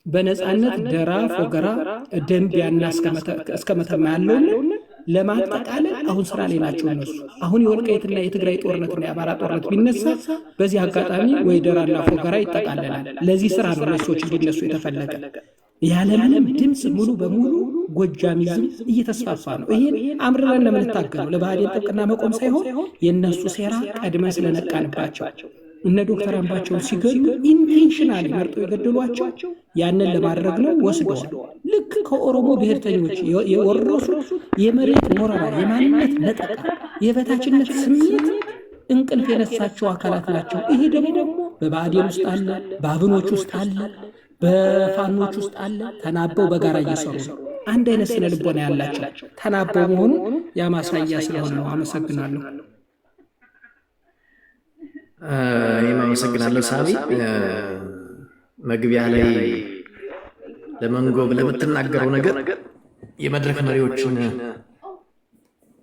በነፃነት ደራ፣ ፎገራ፣ ደንቢያና እስከ መተማ ያለውን ለማጠቃለል አሁን ስራ ላይ ናቸው እነሱ። አሁን የወልቃይትና የትግራይ ጦርነትና የአማራ ጦርነት ቢነሳ በዚህ አጋጣሚ ወይ ደራና ፎገራ ይጠቃለላል። ለዚህ ስራ ነው እነሱ ሰዎች እንዲነሱ የተፈለገ። ያለምንም ድምፅ ሙሉ በሙሉ ጎጃሚዝም እየተስፋፋ ነው። ይሄን አምርረን ለምንታገለው ለብአዴን ጥብቅና መቆም ሳይሆን የእነሱ ሴራ ቀድመን ስለነቃንባቸው እነ ዶክተር አምባቸውን ሲገሉ intentionally መርጠው የገደሏቸው ያንን ለማድረግ ነው። ወስደዋል። ልክ ከኦሮሞ ብሔርተኞች የወረሱት የመሬት ወረራ፣ የማንነት ነጠቃ፣ የበታችነት ስሜት እንቅልፍ የነሳቸው አካላት ናቸው። ይሄ ደግሞ በብአዴን ውስጥ አለ፣ በአብኖች ውስጥ አለ፣ በፋኖች ውስጥ አለ። ተናበው በጋራ እየሰሩ ነው። አንድ አይነት ስነ ልቦና ያላቸው ተናበው መሆኑ ያ ማሳያ ስለሆነ ነው። አመሰግናለሁ። እኔም አመሰግናለሁ ሳሚ። መግቢያ ላይ ለመንጎ ብለህ የምትናገረው ነገር የመድረክ መሪዎችን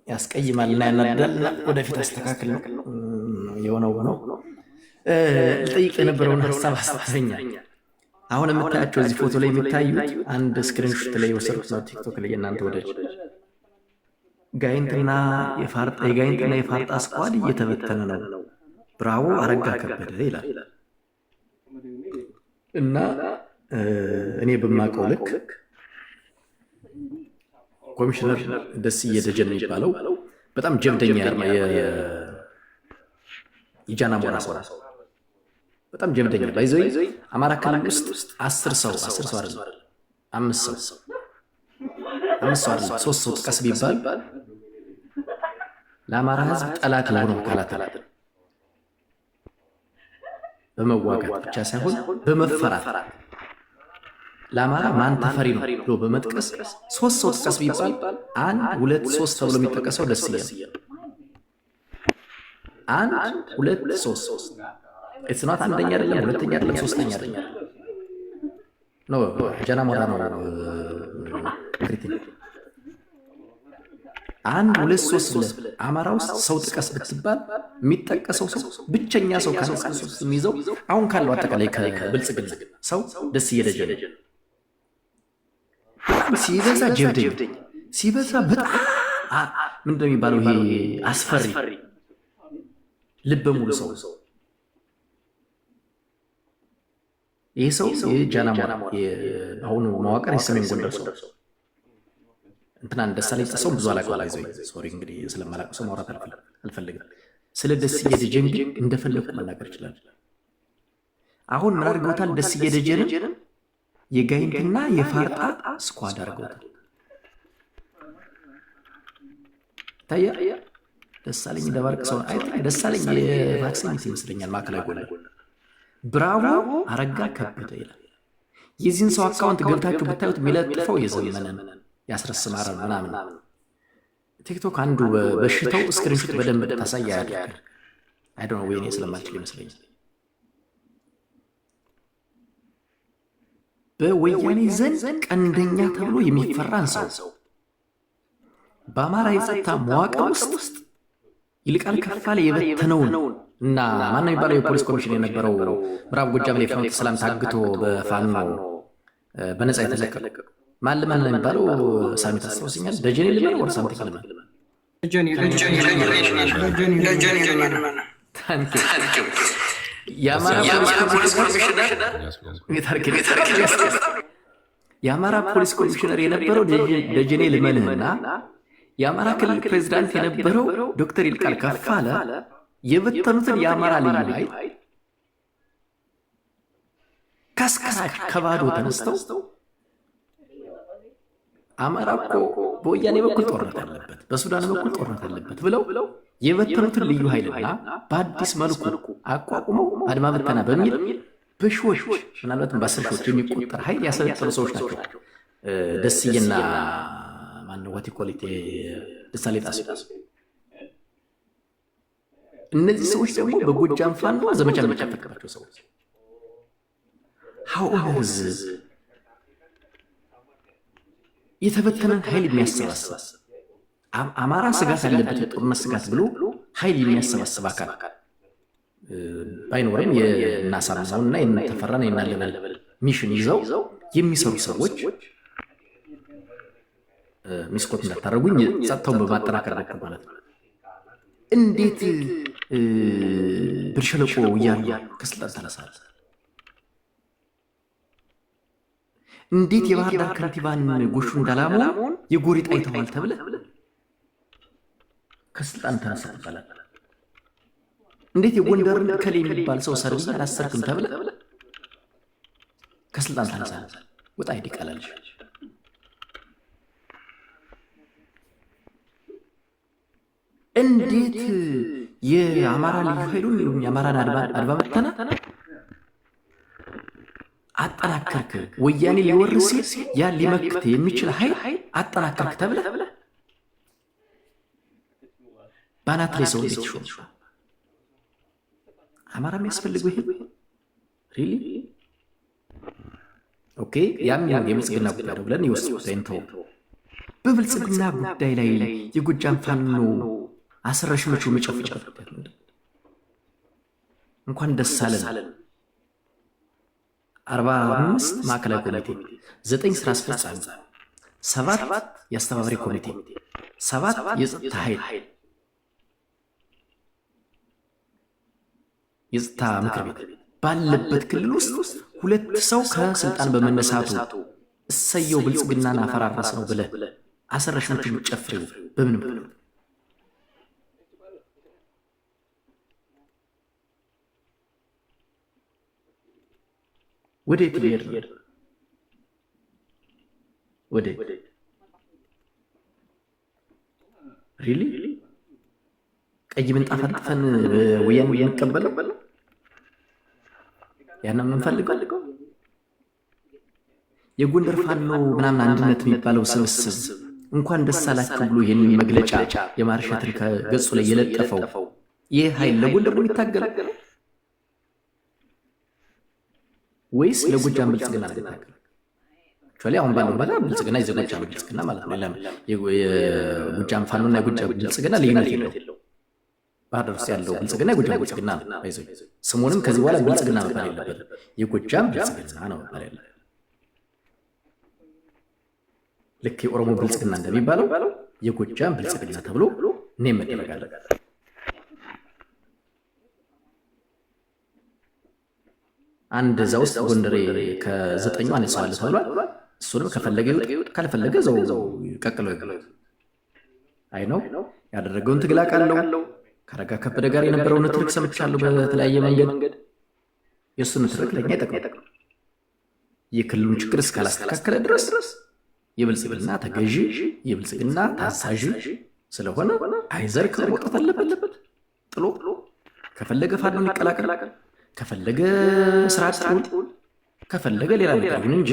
ያስቀይማል እና ያናዳል እና ወደፊት አስተካክል ነው የሆነው ሆነው። ልጠይቅ የነበረውን ሀሳብ አስተኛል። አሁን የምታያቸው እዚህ ፎቶ ላይ የሚታዩት አንድ screenshot ላይ የወሰድኩት ነው፣ ቲክቶክ ላይ የእናንተ ወዳጅ ጋይንትና የፋርጣ የጋይንትና የፋርጣ squad እየተበተነ ነው፣ bravo አረጋ ከበደ ይላል። እና እኔ በማውቀው ልክ ኮሚሽነር ደስዬ ደጀን የሚባለው በጣም ጀብደኛ የጃና ሞራ ሰው፣ በጣም ጀብደኛ by the way አማራ ክልል ውስጥ 10 ሰው፣ 10 ሰው አይደለም፣ አምስት ሰው፣ 5 ሰው አይደለም፣ ሶስት ሰው ጥቀስ ቢባል ለአማራ ሕዝብ ጠላት ለሆኑ አካላት በመዋጋት ብቻ ሳይሆን በመፈራት ለአማራ ማን ተፈሪ ነው ብሎ በመጥቀስ ሶስት ሰው ጥቀስ ቢባል አንድ፣ ሁለት፣ ሶስት ተብሎ የሚጠቀሰው ደስዬ ነው። አንድ፣ ሁለት፣ ሶስት። It's not አንደኛ አይደለም፣ ሁለተኛ አይደለም፣ ሶስተኛ አይደለም። No፣ ጃና ሞራ ነው ክሪቲክ። አንድ፣ ሁለት፣ ሶስት ብለህ አማራ ውስጥ ሰው ጥቀስ ብትባል የሚጠቀሰው ሰው ብቸኛ ሰው ከአንድ እስከ ሶስት የሚይዘው አሁን ካለው አጠቃላይ ከብልጽግና ሰው ደስዬ ደጀን። በጣም ሲበዛ ጀብደኛ፣ ሲበዛ በጣም ምንድን ነው የሚባለው ይሄ አስፈሪ ልበ ሙሉ ሰው። ይህ ሰው የጃናሞራ አሁኑ መዋቅር የሰሜን ጎንደር ሰው እንትናን ደሳለኝ ጣሰውን ብዙ አላውቀውም። ይዘ sorry እንግዲህ ስለማላውቀው ሰው ማውራት አልፈልግም። ስለ ደስዬ ደጀን ግን እንደፈለጉ መናገር ይችላል። አሁን ምን አድርገውታል? ደስዬ ደጀንን የጋይንትና የፋርጣ squad አድርገውታል። ታያ ደሳለኝ ደባርቅ ሰው ደሳለኝ የማክሰኝት ይመስለኛል፣ ማዕከላዊ ጎንደር። Bravo አረጋ ከበደ ይላል። የዚህን ሰው account ገብታችሁ ብታዩት የሚለጥፈው የዘመነን፣ ያስረስ ማረን ምናምን። ቲክቶክ አንዱ በሽታው screenshot በደንብ ታሳይ አያደርግም። I don't know ወይኔ ስለማልችል ይመስለኛል። በወያኔ ዘንድ ቀንደኛ ተብሎ የሚፈራን ሰው በአማራ የጸጥታ መዋቅር ውስጥ ይልቃል ከፋለ የበተነውን እና ማነው የሚባለው የፖሊስ ኮሚሽን የነበረው ምዕራብ ጎጃም ላይ ፍኖተ ሰላም ታግቶ በፋኖ በነፃ የተለቀቀው ማን ልመን ነው የሚባለው? ሳሚ ታስታውሰኛል? ደጀኔ ልመን or something ልመን። ደጀኔ ልመን። Thank you። የአማራ ፖሊስ ኮሚሽነር የነበረው ደጀኔ ልመንህና የአማራ ክልል ፕሬዚዳንት የነበረው ዶክተር ይልቃል ከፋለ የበተኑትን የአማራ ልዩ ኃይል ከ scratch ከባዶ ተነስተው አማራ እኮ በወያኔ በኩል ጦርነት አለበት፣ በሱዳን በኩል ጦርነት አለበት ብለው የበተኑትን ልዩ ኃይልና በአዲስ መልኩ አቋቁመው አድማ በተና በሚል በሺዎች ምናልባትም በ10 ሺዎች የሚቆጠር ኃይል ያሰለጠኑ ሰዎች ናቸው። ደስዬና ማነው what you call it ደሳለኝ ጣሰው። እነዚህ ሰዎች ደግሞ በጎጃም ፋኖ ዘመቻ ለመከፈትባቸው ሰዎች How on earth የተበተነን ኃይል የሚያሰባስብ፣ አማራ ስጋት ያለበት፣ የጦርነት ስጋት ብሎ ኃይል የሚያሰባስብ አካል ባይኖርም የናሳምነውና የተፈራን የናለበል mission ይዘው የሚሰሩ ሰዎች፣ misquote እንዳታደርጉኝ፣ ጸጥታውን በማጠናከር በኩል ማለት ነው። እንዴት ብር ሸለቆ እያሉ ከስልጣን ተነሳል? እንዴት የባህር ዳር ከንቲባን ጎሹ እንዳላመውን የጎሪጥ አይተዋል ተብለህ ከስልጣን ተነሳ ትባላል? እንዴት የጎንደርን እከሌ የሚባል ሰው ሰርቪ አላሰርክም ተብለህ ከስልጣን ተነሳ? ወጣ ሂድ ይቃላልሽ። እንዴት የአማራ ልዩ ኃይሉን፣ የአማራን አድማ ብተና አጠናከርክ፣ ወያኔ ሊወር ሲል ያን ሊመክት የሚችል ኃይል አጠናከርክ ተብለህ ባናት ላይ ሰው እንዴት ይሾም? አማራ የሚያስፈልገው ይሄ really? Okay፣ ያም የብልጽግና ጉዳይ ነው ብለን የውስጥ ጉዳይ እንተው። በብልጽግና ጉዳይ ላይ የጎጃም ፋኖ አስረሽ መቼው የሚጨፍርበት ጉዳይ ምንድን ነው? እንኳን ደስ አለን፣ 45 ማዕከላዊ ኮሚቴ፣ 9 ስራ አስፈጻሚ፣ 7 የአስተባባሪ ኮሚቴ፣ 7 የጸጥታ ኃይል፣ የጸጥታ ምክር ቤት ባለበት ክልል ውስጥ ሁለት ሰው ከስልጣን በመነሳቱ እሰየው ብልጽግናን አፈራረስ ነው ብለህ አሰረሽ መቼ የምትጨፍሪው በምን ምክንያት? ወዴት እየሄድን ነው? ወዴት really? ቀይ ምንጣፍ አንጥፈን ወያኔ የምንቀበለው ያንን የምንፈልገው? የጎንደር ፋኖ ምናምን አንድነት የሚባለው ስብስብ እንኳን ደስ አላችሁ ብሎ ይህንን መግለጫ የማርሸትን ከገጹ ላይ የለጠፈው ይህ ኃይል ለጎንደር ነው የሚታገለው ወይስ ለጎጃም ብልጽግና ነው የሚታገለው? Actually አሁን ባለው ባላ ብልጽግና የጎጃም ብልጽግና ማለት ነው። የጎጃም ፋኖና የጎጃም ብልጽግና ልዩነት የለውም። ባህር ዳር ውስጥ ያለው ብልጽግና የጎጃም ብልጽግና ነው። ስሙንም ከዚህ በኋላ ብልጽግና መባል የለበትም። የጎጃም ብልጽግና ነው መባል ያለበት። ልክ የኦሮሞ ብልጽግና እንደሚባለው የጎጃም ብልጽግና ተብሎ እኔ መደረግ አለበት። አንድ እዛ ውስጥ ጎንደሬ ከዘጠኙ አንድ ሰው አለ ተብሏል። እሱንም ከፈለገ ይውጥ፣ ካልፈለገ ዘው ቀቅለው። አይ ነው ያደረገውን ትግል አውቃለሁ። ከአረጋ ከበደ ጋር የነበረውን ንትርክ ሰምቻለሁ በተለያየ መንገድ። የእሱን ንትርክ ለእኛ አይጠቅምም። የክልሉን ችግር እስካላስተካከለ ድረስ የብልጽግና ተገዢ፣ የብልጽግና ታዛዥ ስለሆነ either መውጣት አለበት ጥሎ፣ ከፈለገ ፋኖን ይቀላቀል፣ ከፈለገ ስራ አጥ፣ ከፈለገ ሌላ ነገር ይሁን እንጂ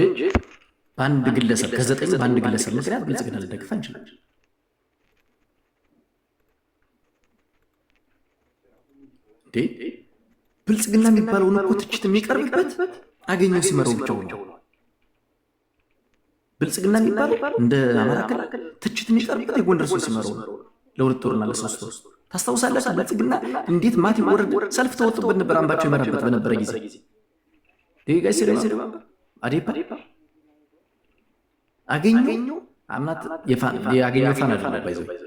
በአንድ ግለሰብ፣ ከዘጠኝ በአንድ ግለሰብ ምክንያት ብልጽግና ልደግፍ አንችልም። እንዴ፣ ብልጽግና የሚባለውን እኮ ትችት የሚቀርብበት አገኘው ሲመራው ብቻው ነው። ብልጽግና የሚባለው እንደ አማራ ክልል ትችት የሚቀርብበት የጎንደር ሰው ሲመራው ነው። ለ2 ወርና ለ3 ወር ታስታውሳላችሁ? ብልጽግና እንዴት ማት ይወርድ ሰልፍ ተወጡበት ነበር አምባቸው ይመራበት በነበረ ጊዜ። Guys፣ አዴፓ፣ አገኘሁ አምናት የአገኘሁ fan አይደለም by the way።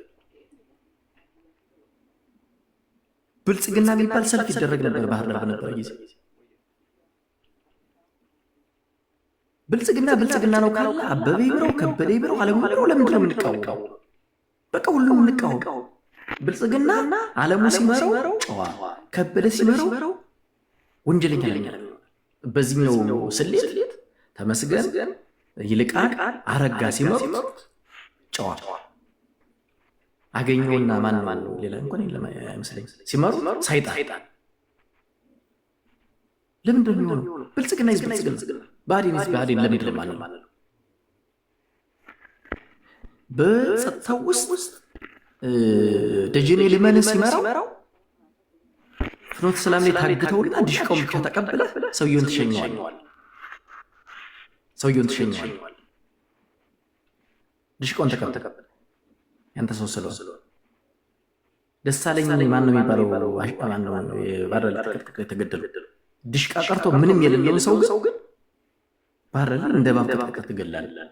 ብልጽግና የሚባል ሰልፍ ይደረግ ነበር ባህር ዳር በነበረ ጊዜ። ብልጽግና ብልጽግና ነው ካለ አበበ ይምረው፣ ከበደ ይምረው፣ አለሙ ይምረው ለምንድን ነው የምንቃወመው? በቃ ሁሉም እንቃወም። ብልጽግና አለሙ ሲመራው ጨዋ፣ ከበደ ሲመራው ወንጀለኛ ነው። በዚህኛው ስሌት ተመስገን፣ ይልቃል፣ አረጋ ሲመሩት ጨዋ፣ አገኘውና ማን ማን ነው ሌላ እንኳን የለም አይመስለኝም፣ ሲመሩት ሰይጣን ለምንድን ነው የሚሆነው? ብልጽግና is ብልጽግና፣ ብአዴን is ብአዴን። ለምንድን ነው ማለት ነው? በጸጥታው ውስጥ ደጀኔ ልመን ሲመራው ፍኖተ ሰላም ላይ ታግተውና ዲሽቃውን ብቻ ተቀብለህ ሰውየውን ትሸኘዋል። ሰውየውን ትሸኘዋል። ድሽቃውን ተቀበል፣ ያንተ ሰው ስለሆነ። ደሳለኝ ማን ነው የሚባለው? ማነው ባህር ዳር የተገደሉ? ድሽቃ ቀርቶ ምንም የሌለውን ሰው ግን ባህር ዳር እንደ እባብ ቀጥቅጠህ ትገላለህ።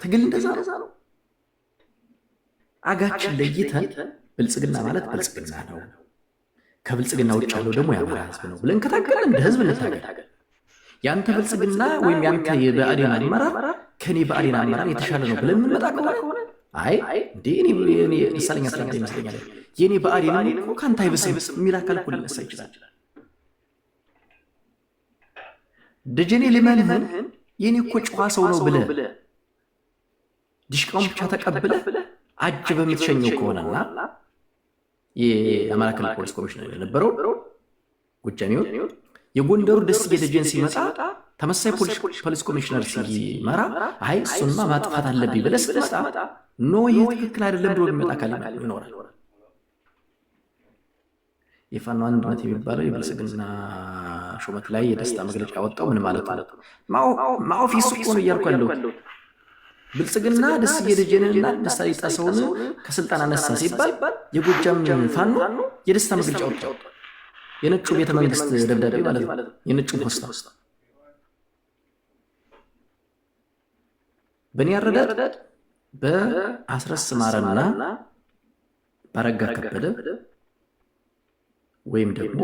ትግል እንደዛ ነው። አጋችን ለይተን ብልጽግና ማለት ብልጽግና ነው፣ ከብልጽግና ውጭ ያለው ደግሞ የአማራ ህዝብ ነው ብለን ከታገልን እንደ ህዝብ እንታገል። ያንተ ብልጽግና ወይም ያንተ የብአዴን አመራር ከኔ ብአዴን አመራር የተሻለ ነው ብለን የምንመጣ ከሆነ፣ አይ እንዴ እኔ ደሳለኝ አስረዳ ይመስለኛል፣ የእኔ ብአዴንም እኮ ከአንተ አይብስም የሚል አካል እኮ ሊነሳ ይችላል። ደጀኔ ልመንህን የእኔ እኮ ጨዋ ሰው ነው ብለህ ዲሽቃውን ብቻ ተቀብለህ አጅበህ የምትሸኘው ከሆነና የአማራ ክልል ፖሊስ ኮሚሽነር የነበረው ጎጃሜውን፣ የጎንደሩ ደስዬ ደጀን ሲመጣ ተመሳሳይ ፖሊስ ኮሚሽነር ሲመራ አይ እሱንማ ማጥፋት አለብኝ ብለህ ስትመጣ no ይህ ትክክል አይደለም ብሎ የሚመጣ አካል ይኖራል። የፋኖ አንድነት የሚባለው የብልጽግና ሹመት ላይ የደስታ መግለጫ ያወጣው ምን ማለት ነው? ማኦፊስ እኮ ነው እያልኩ ያለሁት። ብልጽግና ደስዬ ደጀንንና ደሳለኝ ጣሰውን ከስልጣን አነሳ ሲባል የጎጃም ፋኖ የደስታ መግለጫ ወጥቷል። የነጩ ቤተመንግስት ደብዳቤ ማለት ነው። የነጩ ፖስታ። በእኔ አረዳድ በአስረስ ማረና ባረጋ ከበደ ወይም ደግሞ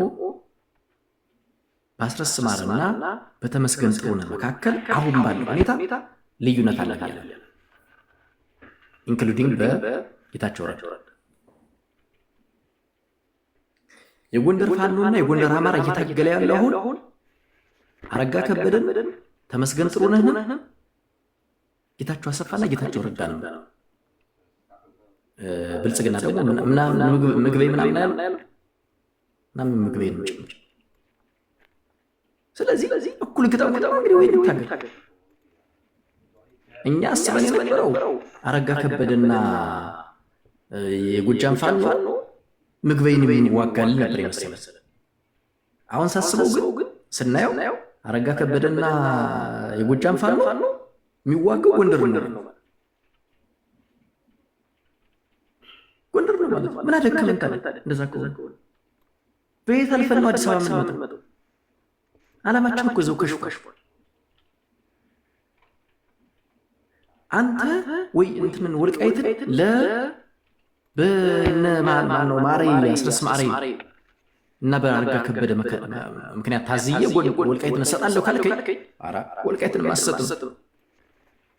በአስረስ ማረና በተመስገን ጥሩነህ መካከል አሁን ባለው ሁኔታ ልዩነት አለ ብያለሁ። Including በጌታቸው ረዳ። የጎንደር ፋኖና የጎንደር አማራ እየታገለ ያለው አሁን አረጋ ከበደን፣ ተመስገን ጥሩነህን፣ ጌታቸው አሰፋና ጌታቸው ረዳ ነው። ብልጽግና ደግሞ ምግቤ ምናምን ያለው ምናምን ምግቤ ነው ጭምር። ስለዚህ እኩል ግጠሙና እንግዲህ ወይ እንታገል። እኛ አስበን የነበረው አረጋ ከበደና የጎጃም ፋኖ ምግበይን የሚዋጋልን ነበር የመሰለን። አሁን ሳስበው ግን ስናየው አረጋ ከበደና የጎጃም ፋኖ የሚዋጋው ጎንደር ነው። ጎንደር ነው ማለት ምን አደከመን ታዲያ? እንደዛ ከሆነ በየት አልፈን ነው አዲስ አበባ የምንመጣው? አላማችን እኮ እዛው ከሽፏል። አንተ ወይ እንትንን ወልቃይትን ለ በነ ማነው ማሬ አስረስ ማሬ እና በአረጋ ከበደ ምክንያት ታዝዬ ወልቃይትን እሰጣለሁ ካልከኝ፣ ኧረ ወልቃይትን አልሰጥም።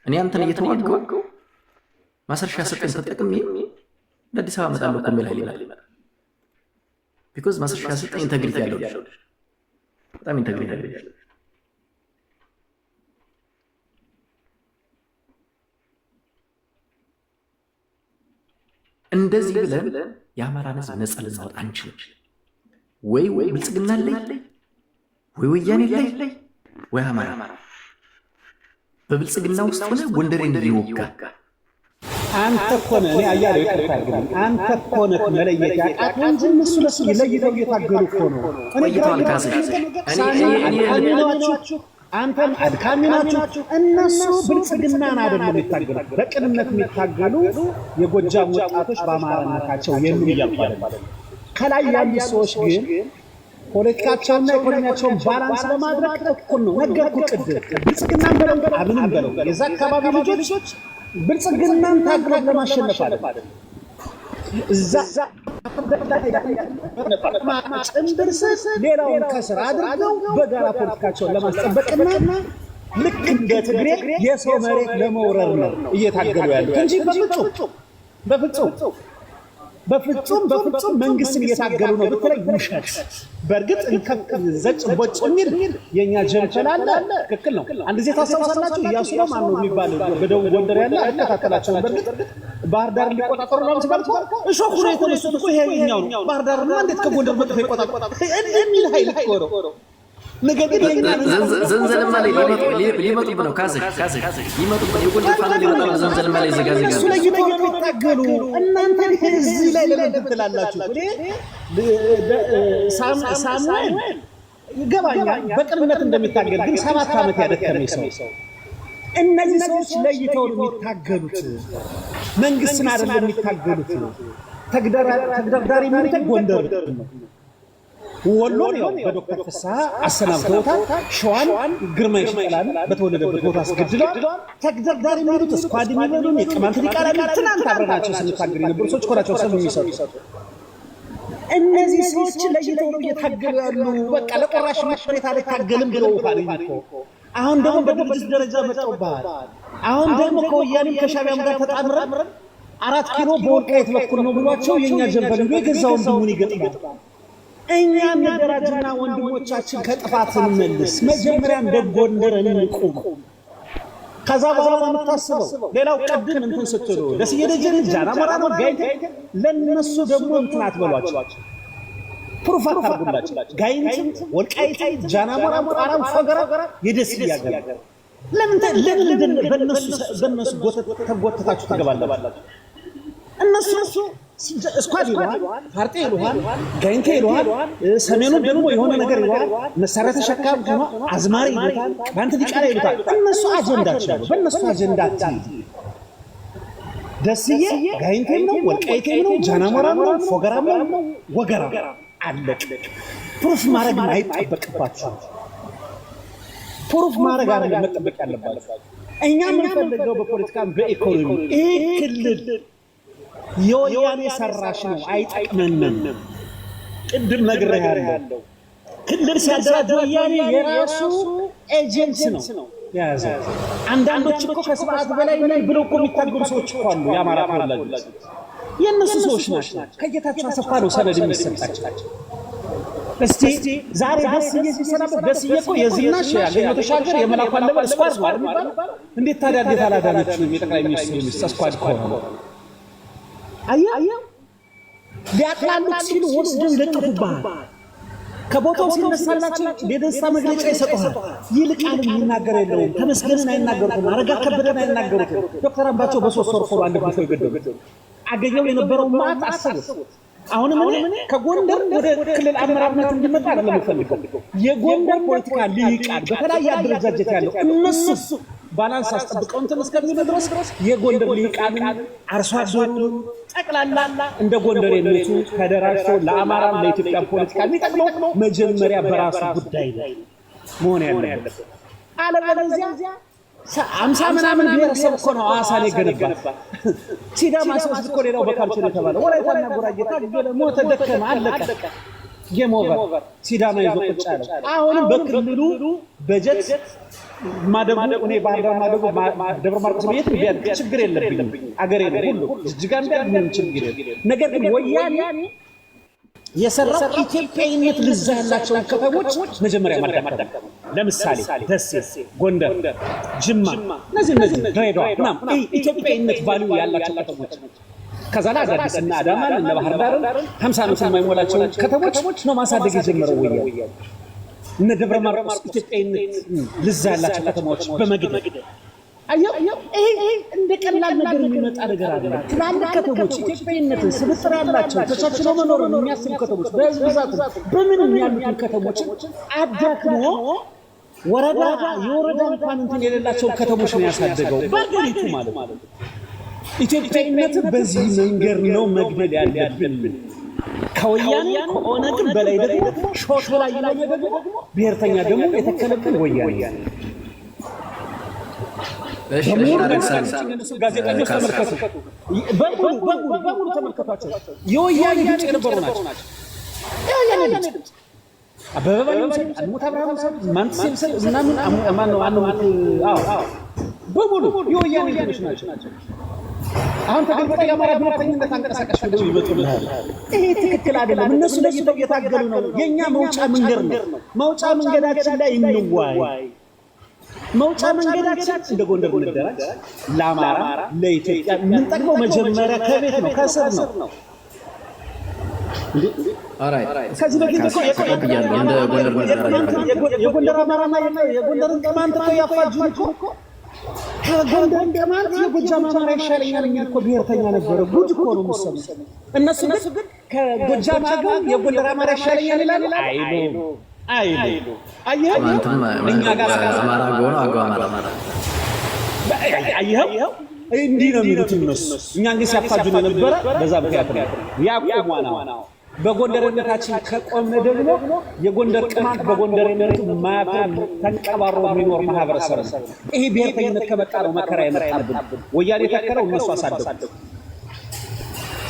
እኔ አንተን እየተዋጋሁ ማስረሻ ሰጠኝ ተጠቅሜ ወደ አዲስ አበባ እመጣለሁ እኮ የሚል ኃይል ይመጣል። Because ማስረሻ ሰጠኝ integrity ያለው ልጅ፣ በጣም integrity ያለው ልጅ። እንደዚህ ብለን የአማራን ህዝብ ነፃ ልናወጣ አንችልም። ወይ ብልጽግና ላይ፣ ወይ ወያኔ ላይ፣ ወይ አማራ በብልጽግና ውስጥ ሆነ ጎንደሬን እየወጋ አንተ እኮ ነህ፣ እኔ አያሌው ይቅርታ አድርግልኝ። አንተ እኮ ነህ መለየት ያቃተህ እንጂ እነሱ ለሱ ለይተው እየታገሉ እኮ ነው። እኔ ግራ ቆይተዋል። ካስሽ ሳሚ አድካሚ ናችሁ፣ አንተም አድካሚ ናችሁ። እነሱ ብልጽግናን አይደለም የሚታገሉ፣ በቅንነት የሚታገሉ የጎጃም ወጣቶች በአማራነታቸው የሉም እያልኩ አይደለም። ከላይ ያሉ ሰዎች ግን ፖለቲካቸውንና ኢኮኖሚያቸውን balance ለማድረግ እኩል ነው። ነገርኩህ ቅድም፣ ብልጽግናን በለው አብንም በለው የዛ አካባቢ ልጆች ብልጽግናን ታግለው ለማሸነፍ አይደለም። እዛ ጭንብር ስር ሌላውን ከስር አድርገው በጋራ ፖለቲካቸውን ለማስጠበቅና ልክ እንደ ትግሬ የሰው መሬት ለመውረር ነው እየታገሉ ያሉት እንጂ በፍጹም በፍጹም በፍጹም በፍጹም መንግስትን እየታገሉ ነው ብትለኝ ውሸት። በእርግጥ ዘጭ ቦጭ የሚል የእኛ ጀንፈል አለ፣ ትክክል ነው። አንድ ጊዜ ታስታውሳላችሁ፣ እያሱ ነው ማነው የሚባል በደቡብ ጎንደር ያለ፣ አልከታተላቸውም። በእርግጥ ባህር ዳር ሊቆጣጠሩ ነው ሲባል እኮ እሾህ ሆኖ የተነሱት እኮ ይሄኛው ነው። ባህር ዳርማ እንዴት ከጎንደር መጥቶ ይቆጣጠር እንደሚል ኃይል እኮ ነው። ነገር ግን የኛ ዘንዘልማ ላይ ሊመጡብህ ነው። ካስሽ ካስሽ ሊመጡብህ፣ የጎንደር ፋኖ ሊመጣ ነው። ዘንዘልማ ላይ ዘጋ ዘጋ እነሱ ለይተው ነው የሚታገሉ። እናንተ እዚህ ላይ ለምን ትላላችሁ? እኔ ሳሙኤል ይገባኛል በቅንነት እንደሚታገል፣ ግን 7 ዓመት ያደከመኝ ሰው። እነዚህ ሰዎች ለይተው ነው የሚታገሉት፣ መንግስትን አይደለም የሚታገሉት። ተግደርዳሪ የሚሉት ጎንደር ነው። ወሎን ያው በዶክተር ፍስሐ አሰናብተውታል። ሸዋን ግርማ የሺጥላን በተወለደበት ቦታ አስገድለዋል። ተግደርዳሪ የሚሉት squad የሚበሉን የቅማንት ሊቃና ትናንት አብረናቸው ስንታገል የነበሩ ሰዎች እኮ ናቸው ስም የሚሰጡ። እነዚህ ሰዎች ለይተው ነው እየታገሉ ያሉ። በቃ ለቆራሽ መሬት አልታገልም ብለውታል እኮ። አሁን ደግሞ በድርጅት ደረጃ መጥተውብሃል። አሁን ደግሞ ከወያኔም ከሻቢያም ጋር ተጣምረን 4 ኪሎ በወልቃይት በኩል ነው ብሏቸው የእኛ ጀንበር ብሎ የገዛ ወንድሙን ይገጥማል። እኛ እንደራጅና ወንድሞቻችን ከጥፋት እንመልስ። መጀመሪያ እንደ ጎንደር እንቁም። ከዛ በኋላ ነው የምታስበው። ሌላው ቅድም እንትን ስትሉ ደስዬ ደጀን ጃን አሞራ ነው ጋይንት፣ ለነሱ ደግሞ እንትን አትበሏቸው፣ proof አታርጉላቸው። ጋይንትም ወልቃይትም ጃን አሞራም ቋራም ፎገራ የደስዬ ሀገር ለምን ለምን በእነሱ ተጎተታችሁ ትገባላችሁ? እነሱ squad ይሉሃል፣ ፋርጤ ይሉሃል፣ ጋይንቴ ይሉሃል፣ ሰሜኑን ደግሞ የሆነ ነገር ይሉሃል፣ መሳሪያ ተሸካሚ ሆኖ አዝማሪ ይሉታል፣ በአንተ ዲቃላ ይሉታል። እነሱ አጀንዳቸው ነው። በእነሱ አጀንዳ አትሂድ። ደስዬ ጋይንቴም ነው ወልቃይቴም ነው ጃናሞራም ነው ፎገራም ነው ወገራም፣ አለቅ። Proof ማድረግ አይጠበቅባችሁም። Proof ማድረግ አይደለም መጠበቅ ያለባችሁ። እኛ የምንፈልገው በፖለቲካ በኢኮኖሚ ይህ ክልል የወያኔ ሰራሽ ነው፣ አይጠቅመንም። ቅድም ነግሬሃለሁ። ክልል ሲያደራጅ ወያኔ የራሱ ኤጀንሲ ነው የያዘው። አንዳንዶች እኮ ከስርዓት በላይ ነን ብለው እኮ የሚታገሉ ሰዎች እኮ አሉ። የአማራ ተወላጆች የእነሱ ሰዎች ናቸው። ከጌታቸው አሰፋ ነው ሰነድ የሚሰጣቸው። እስቲ ዛሬ ደስዬ ሲሰናበት ደስዬ እኮ የዝናሽ ያገኘው ተሻገር የመላኩ አለበል squad ነው አይደል የሚባለው? እንዴት ታዲያ እንዴት አላዳነችውም? የጠቅላይ ሚኒስትሩ ሚስት squad ከሆነ፣ አየህ፣ ሊያጥላሉት ሲሉ ወስደው ይለጥፉብሃል። ከቦታው ሲነሳላቸው የደስታ መግለጫ ይሰጡሃል። ይልቃል የሚናገር የለውም። ተመስገንን አይናገሩትም። አረጋ ከበደን አይናገሩትም። ዶክተር አምባቸው በ3 ወር ኮሮ አንድ ብቶ የገደሉት አገኘው የነበረው ማት አስቡት። አሁንም እኔ ከጎንደር ወደ ክልል አመራርነት እንዲመጣ አይደለም የምፈልገው። የጎንደር ፖለቲካ ልሂቃን በተለያየ አደረጃጀት ያለው እነሱ balance አስጠብቀው እንትን እስከሚሉ ድረስ የጎንደር ልሂቃንን አርሶ አደሩን ጠቅላላ እንደ ጎንደሬነቱ ተደራጅቶ ለአማራም ለኢትዮጵያ ፖለቲካ የሚጠቅመው መጀመሪያ በራሱ ጉዳይ ነው መሆን ያለበት። አለበለዚያ 50 ምናምን ብሔረሰብ እኮ ነው ሐዋሳን የገነባት። ሲዳማ ሲወስድ እኮ ሌላው በካልቾ ነው የተባለው። ወላይታና ጉራጌ ታገለ፣ ሞተ፣ ደከመ፣ አለቀ። Game over። ሲዳማ ይዞ ቁጭ አለ። አሁንም በክልሉ በጀት ማደጉ እኔ ባህር ዳር ማደጉ ደብረ ማርቆስ የትም ቢያድግ ችግር የለብኝም። አገሬ ነው ሁሉ፣ ጅጅጋም ቢያድግ ምንም ችግር የለም። ነገር ግን ወያኔ የሰራው ኢትዮጵያዊነት ልዛ ያላቸውን ከተሞች መጀመሪያ ማዳከም። ለምሳሌ ደሴ፣ ጎንደር፣ ጅማ፣ እነዚህ ድሬዳዋ ምናምን ኢትዮጵያዊነት value ያላቸው ከተሞች፣ ከዛ ላይ አዳዲስ እና አዳማን እነ ባህር ዳርን 50 ዓመት የማይሞላቸው ከተሞች ነው ማሳደግ የጀመረው ወያኔ። እነ ደብረ ማርቆስ ኢትዮጵያዊነት ልዛ ያላቸው ከተማዎች በመግደል፣ አየው፣ ይሄ እንደ ቀላል ነገር የሚመጣ ነገር አይደለም። ትላልቅ ከተሞች ኢትዮጵያዊነትን ስብጥር ያላቸው ተቻችሎ መኖርን የሚያስቡ ከተሞች በህዝብ ብዛት በምንም ያሉትን ከተሞችን አዳክሞ ወረዳ የወረዳ እንኳን እንትን የሌላቸው ከተሞች ነው ያሳደገው በአገሪቱ ማለት ነው። ኢትዮጵያዊነትን በዚህ መንገድ ነው መግደል ያለብን። ከወያኔ ከኦነግም በላይ ደግሞ ሾት ላይ የሆነ ደግሞ ብሔርተኛ ደግሞ የተከለብን ወያኔ። ጋዜጠኞች ተመልከቱ፣ በሙሉ በሙሉ በሙሉ ተመልከቷቸው። የወያኔ ድምፅ የነበሩ ናቸው። የወያኔ ድምፅ አበበ ባየሁ ውሰድ፣ አልሞት አብርሃም ውሰድ፣ ማንትሴ ውሰድ፣ ምናምን ማነው አዎ በሙሉ የወያኔ እንትኖች ናቸው። አሁን ተገልብጠው የአማራ ብሔርተኝነት አንቀሳቃሽ ብለው ይመጡልሃል። ይሄ ትክክል አይደለም። እነሱ ለይተው እየታገሉ ነው። የእኛ መውጫ መንገድ ነው። መውጫ መንገዳችን ላይ እንዋይ። መውጫ መንገዳችን እንደ ጎንደር እንደራጅ። ለአማራ ለኢትዮጵያ የምንጠቅመው መጀመሪያ ከቤት ነው፣ ከስር ነው። ከዚህ በፊት እኮ እንደ ጎንደር መደራጀት የጎንደር አማራና የጎንደርን ቅማንት እኮ ያፋጁን እኮ ከጎንደር ቅማንት የጎጃም አማራ ይሻለኛል የሚል እኮ ብሔርተኛ ነበረ። ጉድ እኮ ነው የምትሰሙት። እነሱ ግን ከጎጃም አገው የጎንደር አማራ ይሻለኛል ይላሉ አይሉም። አይሉ። አየህ ቅማንትም እኛ ጋር አማራ አገው ነው፣ አገው አማራ። አየኸው እንዲህ ነው የሚሉት እነሱ። እኛን ግን ሲያፋጁን የነበረ በዛ ምክንያት ነው። ያቆሟን አሁን በጎንደርነታችን ከቆምን ደግሞ የጎንደር ቅማንት በጎንደርነቱ የማያፍር ተንቀባሮ የሚኖር ማህበረሰብ ነው። ይሄ ብሔርተኝነት ከመጣ ነው መከራ የመጣብን። ወያኔ የተከለው እነሱ አሳደጉት።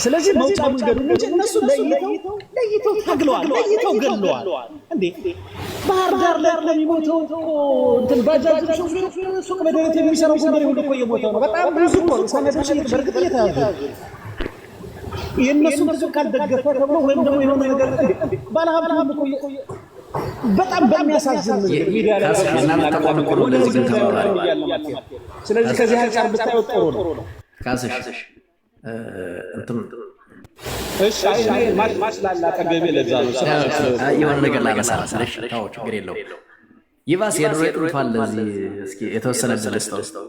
ስለዚህ መውጫ መንገዱ እንጂ እነሱ ለይተው ለይተው ታግለዋል፣ ለይተው ገለዋል። እንዴ ባህር ዳር ላይ ለሚሞተው እኮ እንትን ባጃጅ ሾፌር ሱቅ በደረት የሚሰራው ጎንደሬ ሁሉ እኮ እየሞተ ነው። በጣም ብዙ እኮ ነው። ሰነዶች በእርግጥ እየተያዙ ነው። የእነሱን ትግል ካልደገፈ ተብሎ ወይም ደግሞ የሆነ ነገር ባለሀብት ሁሉ እኮ በጣም በሚያሳዝን መንገድ ሚዲያ ላይ ካስሽ የእናንተ ተቋም እኮ ነው ለዚህ ግን ተባባሪ። ስለዚህ ከዚህ አንጻር ብታየው ጥሩ ነው። ካስሽ እንትን እሺ አይ እኔ ማች ላለ አጠገቤ ለዛ ነው ስራ የሆነ ነገር ላነሳ መሰለሽ። ተው ችግር የለውም። ይባስ የድሮ የጥንቷል ለዚህ እስኪ የተወሰነ ዕድል ስጠው።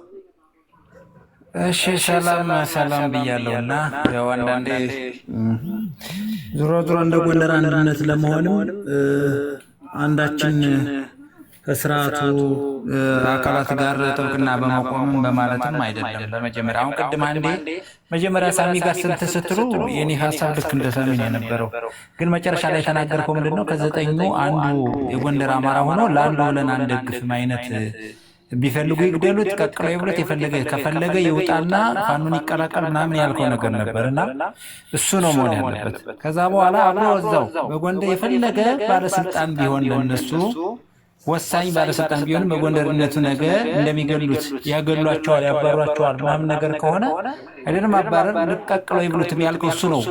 እሺ ሰላም ሰላም ብያለሁ። እና ያው አንዳንዴ ዞሮ ዞሮ እንደ ጎንደር አንድነት ለመሆንም አንዳችን ከስርዓቱ አካላት ጋር ጥብቅና በመቆምም በማለትም አይደለም። በመጀመሪያ አሁን ቅድም አንዴ መጀመሪያ ሳሚ ጋር ስንት ስትሉ የኔ ሀሳብ ልክ እንደ ሳሚ ነው የነበረው። ግን መጨረሻ ላይ የተናገርከው ምንድን ነው? ከዘጠኙ አንዱ የጎንደር አማራ ሆኖ ለአንዱ ብለን አንደግፍም አይነት፣ ቢፈልጉ ይግደሉት፣ ቀቅለው ይብሉት፣ የፈለገ ከፈለገ ይውጣና ፋኖን ይቀላቀል ምናምን ያልከው ነገር ነበር እና እሱ ነው መሆን ያለበት። ከዛ በኋላ አብሮ እዛው በጎንደር የፈለገ ባለስልጣን ቢሆን፣ ለነሱ ወሳኝ ባለስልጣን ቢሆንም በጎንደርነቱ ነገ እንደሚገሉት ያገሏቸዋል፣ ያባሯቸዋል ምናምን ነገር ከሆነ አይደለም ማባረር ልቀቅለው ይብሉትም ያልከው እሱ ነው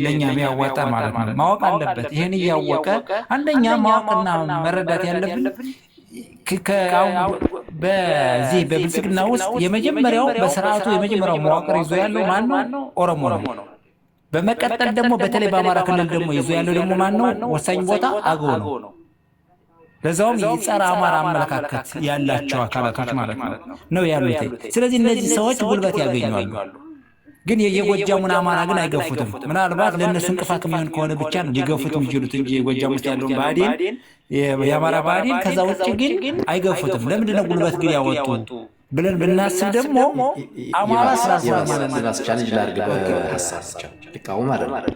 ለእኛ የሚያዋጣ ማለት ነው። ማወቅ አለበት። ይህን እያወቀ አንደኛ ማወቅና መረዳት ያለብን በዚህ በብልጽግና ውስጥ የመጀመሪያው በስርዓቱ የመጀመሪያው መዋቅር ይዞ ያለው ማን ነው? ኦሮሞ ነው። በመቀጠል ደግሞ በተለይ በአማራ ክልል ደግሞ ይዞ ያለው ደግሞ ማን ነው? ወሳኝ ቦታ አገው ነው። ለዛውም የጸረ አማራ አመለካከት ያላቸው አካላቶች ማለት ነው ነው ያሉት። ስለዚህ እነዚህ ሰዎች ጉልበት ያገኛሉ። ግን የጎጃሙን አማራ ግን አይገፉትም። ምናልባት ለእነሱ እንቅፋት የሚሆን ከሆነ ብቻ ነው ሊገፉት የሚችሉት እንጂ የጎጃም ውስጥ ያለውን ብአዴን፣ የአማራ ብአዴን፣ ከዛ ውጭ ግን አይገፉትም። ለምንድን ነው ጉልበት ግን ያወጡ ብለን ብናስብ ደግሞ አማራ ስላስራ ማለት ነው። Challenge ላድርግ በሀሳብ ብቻ ልቃወም አይደለም።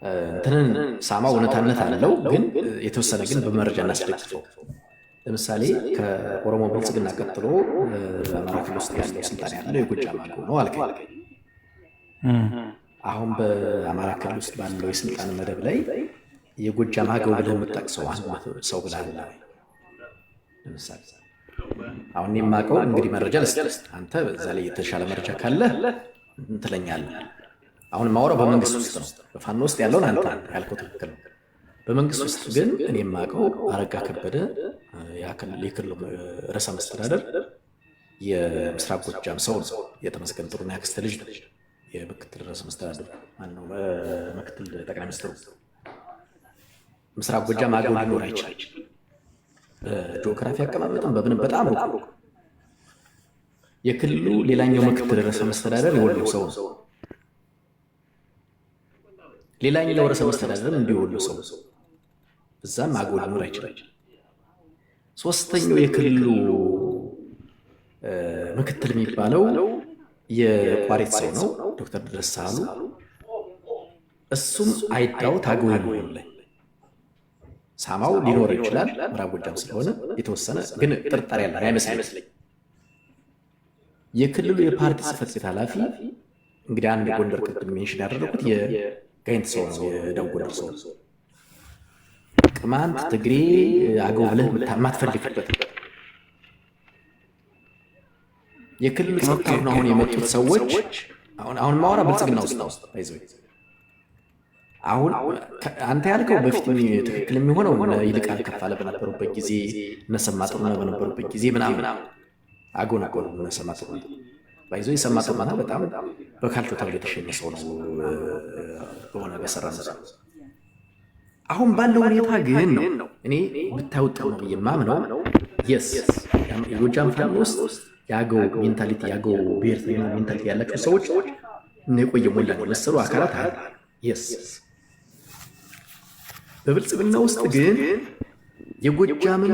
እንትንን ሳማ እውነታነት አለው፣ ግን የተወሰነ ግን በመረጃ እናስደግፈው። ለምሳሌ ከኦሮሞ ብልጽግና ቀጥሎ በአማራ ክልል ውስጥ ያለው ስልጣን ያለው የጎጃም አገው ነው አልከኝ። አሁን በአማራ ክልል ውስጥ ባለው የስልጣን መደብ ላይ የጎጃም አገው ብለህ የምጠቅሰው አንድ ሰው ብለሃል። ለምሳሌ አሁን እኔ የማውቀው እንግዲህ መረጃ ልስጥ፣ አንተ በዛ ላይ የተሻለ መረጃ ካለ እንትለኛለህ። አሁን የማወራው በመንግስት ውስጥ ነው። በፋኖ ውስጥ ያለውን አንተ ያልከው ትክክል ነው። በመንግስት ውስጥ ግን እኔ የማውቀው አረጋ ከበደ የክልሉ ርዕሰ መስተዳደር የምስራቅ ጎጃም ሰው ነው። የተመስገን ጥሩነህ ያክስት ልጅ ነው። የምክትል ርዕሰ መስተዳድር ማነው? ምክትል ጠቅላይ ሚኒስትሩ ምስራቅ ጎጃም አገው ሊኖር አይችልም። በጂኦግራፊ አቀማመጥም በምንም በጣም ሩቅ። የክልሉ ሌላኛው ምክትል ርዕሰ መስተዳደር የወሎ ሰው ነው። ሌላኛው ርዕሰ መስተዳደርም እንዲሁ የወሎ ሰው፣ እዛም አገው ሊኖር አይችልም። ሶስተኛው የክልሉ ምክትል የሚባለው የቋሪት ሰው ነው፣ ዶክተር ድረስ ሳህሉ። እሱም አይዳውት አገው የሚሆን ላይ ሳማው ሊኖረው ይችላል። ምዕራብ ጎጃም ስለሆነ የተወሰነ ግን ጥርጣሬ ያለ አይመስለኝም። የክልሉ የፓርቲ ጽሕፈት ቤት ኃላፊ እንግዲህ አንድ ጎንደር ቅድም mention ያደረጉት የጋይንት ሰው ነው፣ የደቡብ ጎንደር ሰው ነው። ቅማንት፣ ትግሬ፣ አገው ብለህ የማትፈልግበት የክልሉ ጸጥታ ሆነው አሁን የመጡት ሰዎች አሁን አሁን ማወራ ብልጽግና ውስጥ ነው። አሁን አንተ ያልከው በፊት ትክክል የሚሆነው ይልቃል ከፋለ በነበሩበት ጊዜ፣ እነ ሰማ ጥሩነህ በነበሩበት ጊዜ ምናምን አገው ነበሩ። እነ ሰማ ጥሩነህ ባይዞ የሰማ ጥሩነህ በጣም በካልቾ ተብሎ የተሸኘ ሰው ነው በሆነ በሰራ ነው። አሁን ባለው ሁኔታ ግን ነው እኔ ብታዩት ጥሩ ነው ብዬ የማምነው፣ yes የጎጃም ፋኖ ውስጥ የአገው mentality፣ የአገው ብሔርተኛ mentality ያላቸው ሰዎች እነ የቆየ ሞላን የመሰሉ አካላት አሉ። Yes በብልጽግና ውስጥ ግን የጎጃምን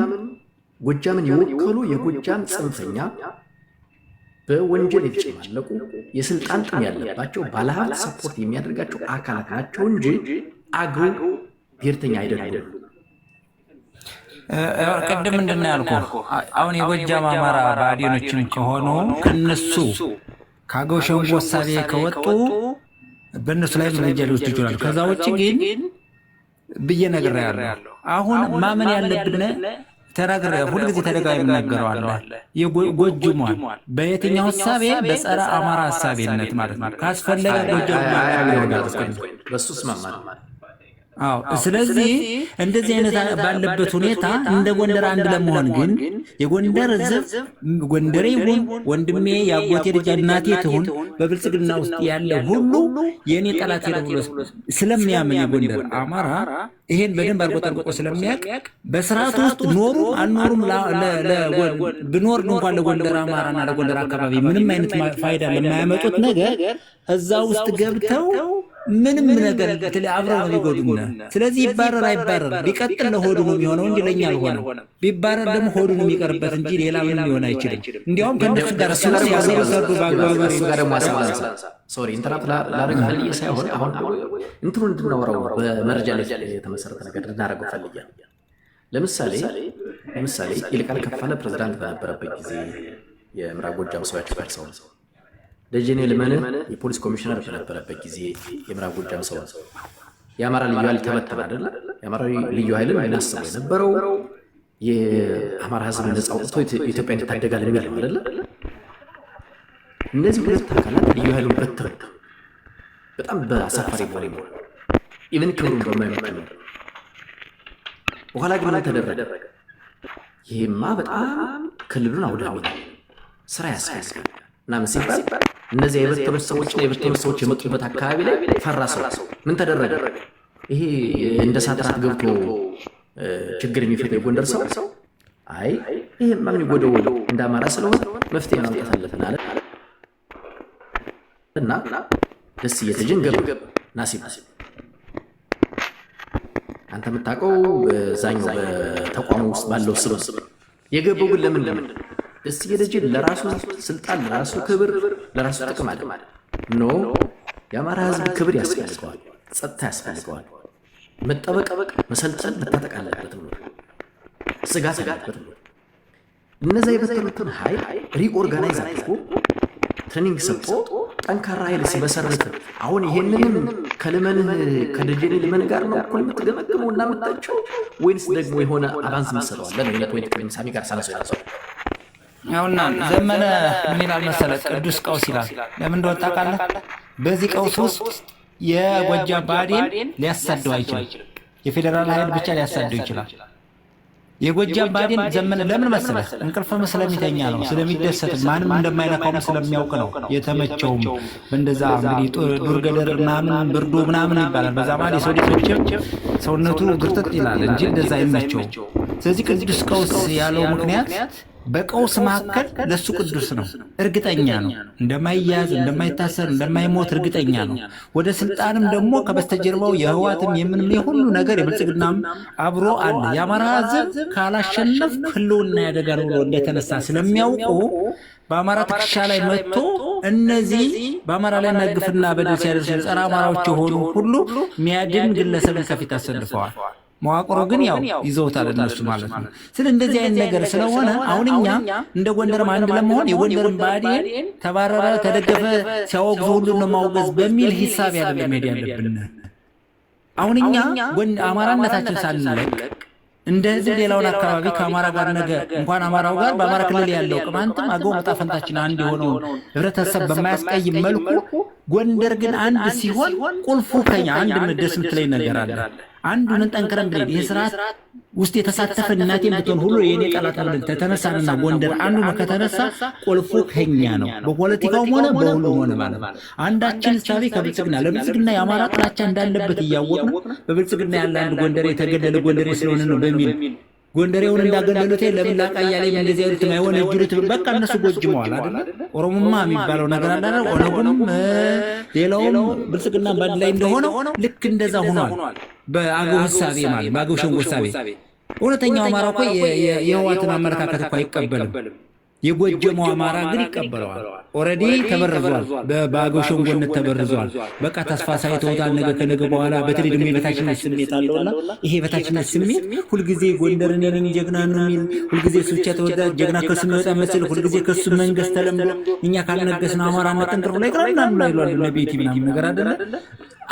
የወከሉ የጎጃም ጽንፈኛ፣ በወንጀል የተጨማለቁ፣ የስልጣን ጥም ያለባቸው፣ ባለሀብት support የሚያደርጋቸው አካላት ናቸው እንጂ አገው ብሔርተኛ አይደሉም። ቅድም ምንድን ነው ያልኩህ? አሁን የጎጃም አማራ ብአዴኖችም ከሆኑ ከነሱ ከአገው ሸንጎ እሳቤ ከወጡ በእነሱ ላይ እርምጃ ሊወስዱ ይችላሉ። ከዛ ውጭ ግን ብዬ ነግሬሃለሁ። አሁን ማመን ያለብን ተናግሬ ሁልጊዜ ተደጋግሜ የምናገረው አለ። ጎጅሟል። በየትኛው ሀሳቤ? በጸረ አማራ ሀሳቤነት ማለት ነው። ካስፈለገ ጎጃም በሱ እስማማለሁ። አዎ። ስለዚህ እንደዚህ አይነት ባለበት ሁኔታ እንደ ጎንደር አንድ ለመሆን ግን የጎንደር ሕዝብ ጎንደሬ ይሁን፣ ወንድሜ፣ የአጎቴ ልጅ፣ እናቴ ትሁን፣ በብልጽግና ውስጥ ያለ ሁሉ የእኔ ጠላት ነው ብሎ ስለሚያምን፣ የጎንደር አማራ ይሄን በደንብ አድርጎ ጠንቅቆ ስለሚያውቅ፣ በስርዓቱ ውስጥ ኖሩም አልኖሩም፣ ብኖር እንኳን ለጎንደር አማራና ለጎንደር አካባቢ ምንም አይነት ፋይዳ ለማያመጡት ነገር እዛ ውስጥ ገብተው ምንም ነገር አብረው ነው የሚጎዱን። ስለዚህ ይባረር አይባረር ቢቀጥል ለሆዱ ነው የሚሆነው እንጂ ለእኛ አልሆነም። ቢባረር ደግሞ ሆዱ ነው የሚቀርበት እንጂ ሌላ ምንም ሊሆን አይችልም። እንዲያውም ከእነሱ ጋር ሲያሰሩ ሰሩ በአግባቡ። እሱ ጋር ደግሞ ሀሳብ ላንሳ። Sorry፣ interrupt ላደርግ ፈልጌ ሳይሆን አሁን እንትኑን እንድናወራው፣ በመረጃ ላይ የተመሰረተ ነገር እንድናደርገው ፈልጌ ነው። ለምሳሌ ይልቃል ከፋለ ፕሬዝዳንት በነበረበት ጊዜ የምዕራብ ጎጃም ሰው ያጭፈር ሰው ነው። ደጀኔ ልመንህ የፖሊስ ኮሚሽነር በነበረበት ጊዜ የምዕራብ ጎጃም ሰው ነው። የአማራ ልዩ ኃይል ተበተነ አይደለ? የአማራ ልዩ ኃይልን እናስበው የነበረው የአማራ ሕዝብ ነፃ አውጥቶ ኢትዮጵያን ይታደጋል የሚል ነው አይደለ? እነዚህ ሁለት አካላት ልዩ ኃይሉን በተኑ። በጣም በአሳፋሪ በሆነ መልኩ፣ even ክብሩን በማይመጥን መልኩ። በኋላ ግን ምን ተደረገ? ይሄማ በጣም ክልሉን አውዳሚ ነው፣ ስራ ያስፈልጋል ምናምን ሲባል እነዚያ የበተኑት ሰዎችና የበተኑት ሰዎች የመጡበት አካባቢ ላይ ፈራ ሰው። ምን ተደረገ? ይሄ እንደ ሳትራት ገብቶ ችግር የሚፈታ የጎንደር ሰው አይ ይሄማ የሚጎደው እንደ አማራ ስለሆነ መፍትሄ ማምጣት አለብን አለ እና ደስ እየተጀን ገባ። ናሲብ፣ አንተ የምታውቀው በዛኛው በተቋሙ ውስጥ ባለው ስም የገባው ግን ለምንድን ነው? ደስዬ ደጀን ለራሱ ስልጣን፣ ለራሱ ክብር፣ ለራሱ ጥቅም አለ? No፣ የአማራ ህዝብ ክብር ያስፈልገዋል፣ ጸጥታ ያስፈልገዋል፣ መጠበቅ፣ መሰልጠን፣ መታጠቅ አለበት ብሎ፣ ስጋት አለበት ብሎ እነዛ የበተኑትን ኃይል reorganize አድርጎ training ሰጥቶ ጠንካራ ኃይል ሲመሰርት፣ አሁን ይሄንንም ከልመንህ ከደጀኔ ልመን ጋር ነው እኩል የምትገመግመው እና የምታቸው ወይንስ ደግሞ የሆነ advance የምትሰጠዋለህ ነው? Point ቅድም ሳሚ ጋር ሳነሳው የነበረው። ያውና ዘመነ ምን ይላል መሰለህ? ቅዱስ ቀውስ ይላል። ለምን እንደወጣ ታውቃለህ? በዚህ ቀውስ ውስጥ የጎጃም ብአዴን ሊያሳደው አይችልም። የፌዴራል ኃይል ብቻ ሊያሳደው ይችላል። የጎጃም ብአዴን ዘመነ ለምን መሰለህ? እንቅልፍም ስለሚተኛ ነው፣ ስለሚደሰት፣ ማንም እንደማይነካውም ስለሚያውቅ ነው የተመቸውም። እንደዛ እንግዲህ ዱር ገደር ምናምን ብርዱ ምናምን ይባላል። በዛ መሀል የሰው ልጅ መቼም ሰውነቱ ግርጥጥ ይላል እንጂ እንደዛ አይመቸውም። ስለዚህ ቅዱስ ቀውስ ያለው ምክንያት በቀውስ መካከል ለሱ ቅዱስ ነው፣ እርግጠኛ ነው እንደማይያዝ፣ እንደማይታሰር፣ እንደማይሞት እርግጠኛ ነው። ወደ ስልጣንም ደግሞ ከበስተጀርባው የህዋትም የምንም የሁሉ ነገር የብልጽግናም አብሮ አለ። የአማራ ህዝብ ካላሸነፍ ህልውና ያደጋል ብሎ እንደተነሳ ስለሚያውቁ በአማራ ትከሻ ላይ መጥቶ እነዚህ በአማራ ላይ ግፍና በደል ሲያደርሱ ጸረ አማራዎች የሆኑ ሁሉ ሚያድን ግለሰብን ከፊት አሰልፈዋል። መዋቅሩ ግን ያው ይዘውታል እነሱ ማለት ነው። ስለ እንደዚህ አይነት ነገር ስለሆነ አሁን እኛ እንደ ጎንደርም አንድ ለመሆን የጎንደርን ብአዴን ተባረረ፣ ተደገፈ፣ ሲያወግዙ ሁሉን ነው ማውገዝ በሚል ሂሳብ ያለ መሄድ ያለብን። አሁን እኛ አማራነታችን ሳንለቅ እንደ ህዝብ ሌላውን አካባቢ ከአማራ ጋር ነገ እንኳን አማራው ጋር በአማራ ክልል ያለው ቅማንትም አገው ዕጣ ፈንታችን አንድ የሆነውን ህብረተሰብ በማያስቀይም መልኩ ጎንደር ግን አንድ ሲሆን ቁልፉ ከኛ አንድ ደስ የምትለኝ ነገር አለ። አንዱን ጠንክረን ብንሄድ ይህ ስርዓት ውስጥ የተሳተፈ እናቴን ብትሆን ሁሉ የኔ ጠላት ብለን ተተነሳንና ጎንደር አንዱ ነው ከተነሳ ቁልፉ ከኛ ነው። በፖለቲካውም ሆነ በሁሉም ሆነ ማለት ነው። አንዳችን እሳቤ ከብልጽግና ለብልጽግና የአማራ ጥላቻ እንዳለበት እያወቅን በብልጽግና ያለ አንድ ጎንደሬ የተገደለ ጎንደሬ ስለሆነ ነው በሚል ጎንደሬውን እንዳገለሉት ለምን ላቃ እያለ እንደዚህ ያሉት አይሆን እጅሉት በቃ እነሱ ጎጅመዋል አይደል? ኦሮሞማ የሚባለው ነገር አለ አይደል? ኦነጉም ሌላውም ብልጽግና በአንድ ላይ እንደሆነው ልክ እንደዛ ሆኗል። በአገው ህሳቤ ማለት በአገው ሸንጎ ህሳቤ እውነተኛው አማራ እኮ የህወሓትን አመለካከት እኮ አይቀበልም። የጎጀመው አማራ ግን ይቀበለዋል። Already ተበርዟል፣ በአገው ሸንጎነት ተበርዟል። በቃ ተስፋ ሳይተውታል። ነገ ከነገ በኋላ በተለይ ደግሞ የበታችነት ስሜት አለውና ይሄ የበታችነት ስሜት ሁልጊዜ ጎንደር እኔ ነኝ ጀግና ነው የሚል፣ ሁልጊዜ እሱ ብቻ ተወዳጅ ጀግና ከሱ የሚወጣ መስል፣ ሁልጊዜ ከሱ መንገስ ተለምዶ እኛ ካልነገስን አማራነት ጠንቅሮ ላይ ይቅራል ምናምን ይሏል። እነ ቤቲ ምናምን ነገር አይደለ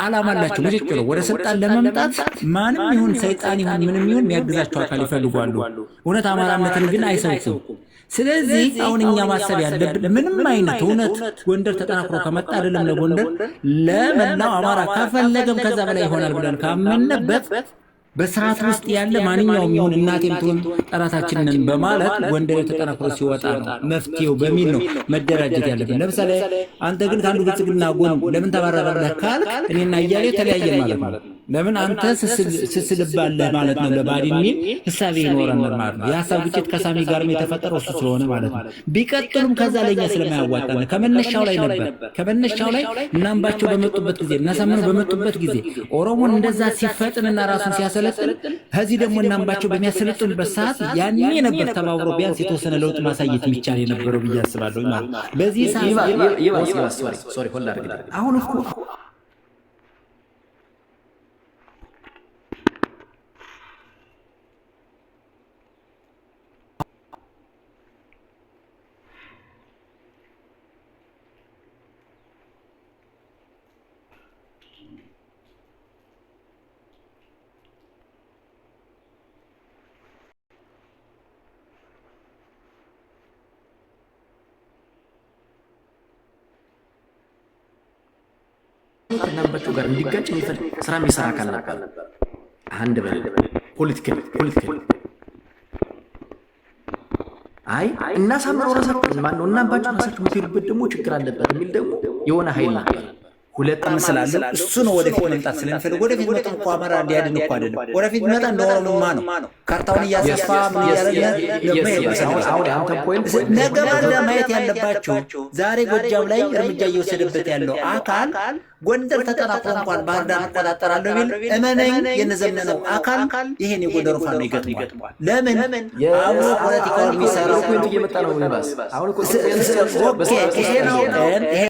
አላማ አላቸው። ሙጭጭ ነው። ወደ ስልጣን ለመምጣት ማንም ይሁን ሰይጣን ይሁን ምንም ይሁን የሚያግዛቸው አካል ይፈልጓሉ። እውነት አማራነትን ግን አይሰብኩም። ስለዚህ አሁን እኛ ማሰብ ያለብን ምንም አይነት እውነት ጎንደር ተጠናክሮ ከመጣ አይደለም ለጎንደር ለመላው አማራ ከፈለገም ከዛ በላይ ይሆናል ብለን ካመንበት በስርዓት ውስጥ ያለ ማንኛውም ይሁን እናቴም ትሁን ጠላታችንን በማለት ጎንደር ተጠናክሮ ሲወጣ ነው መፍትሄው በሚል ነው መደራጀት ያለብን። ለምሳሌ አንተ ግን ከአንዱ ብልጽግና ጎን ለምን ተባረረ ብለህ ካልክ እኔና እያሌው ተለያየን ማለት ነው። ለምን አንተ ስስልባለህ ማለት ነው ለባዲ የሚል ህሳቤ ይኖረናል ማለት ነው። የሀሳብ ግጭት ከሳሚ ጋርም የተፈጠረው እሱ ስለሆነ ማለት ነው። ቢቀጥሉም ከዛ ለኛ ስለማያዋጣን ከመነሻው ላይ ነበር። ከመነሻው ላይ እናምባቸው በመጡበት ጊዜ እናሳምነው በመጡበት ጊዜ ኦሮሞን እንደዛ ሲፈጥንና ራሱን ሲያሰለጥን ከዚህ ደግሞ እናምባቸው በሚያሰለጥኑበት ሰዓት ያኔ ነበር ተባብሮ ቢያንስ የተወሰነ ለውጥ ማሳየት የሚቻል የነበረው ብዬ አስባለሁ ማለት ነው። በዚህ ሰዓት Sorry hold አድርግልኝ። አሁን እኮ ከእናንባቸው ጋር እንዲጋጭ የሚፈልግ ስራ የሚሰራ አካል ነበር። አንድ በል political አይ እናሳምረው ራሳቸው ማነው እናምባቸው ራሳቸው የምትሄዱበት ደግሞ ችግር አለበት የሚል ደግሞ የሆነ ኃይል ነበር። ሁለት ስላለ እሱ ነው ወደፊት መምጣት ስለሚፈልግ ወደፊት መጣ እኮ አማራ እንዲያድን እኮ አይደለም። ወደፊት መጣ እንደ ኦሮሞማ ነው። ካርታውን እያሰፋ ምን እያደረገ ነገ ማለዳ ማየት ያለባቸው ዛሬ ጎጃም ላይ እርምጃ እየወሰደበት ያለው አካል ጎንደር ተጠናክሮ እንኳን ባህር ዳር እቆጣጠራለሁ ቢል እመነኝ የነዘመነው አካል ይሄን የጎንደሩ ፋኖ ይገጥመዋል። ለምን አብሮ ፖለቲካውን የሚሰራው እየመጣ ነው። ይሄ ነው።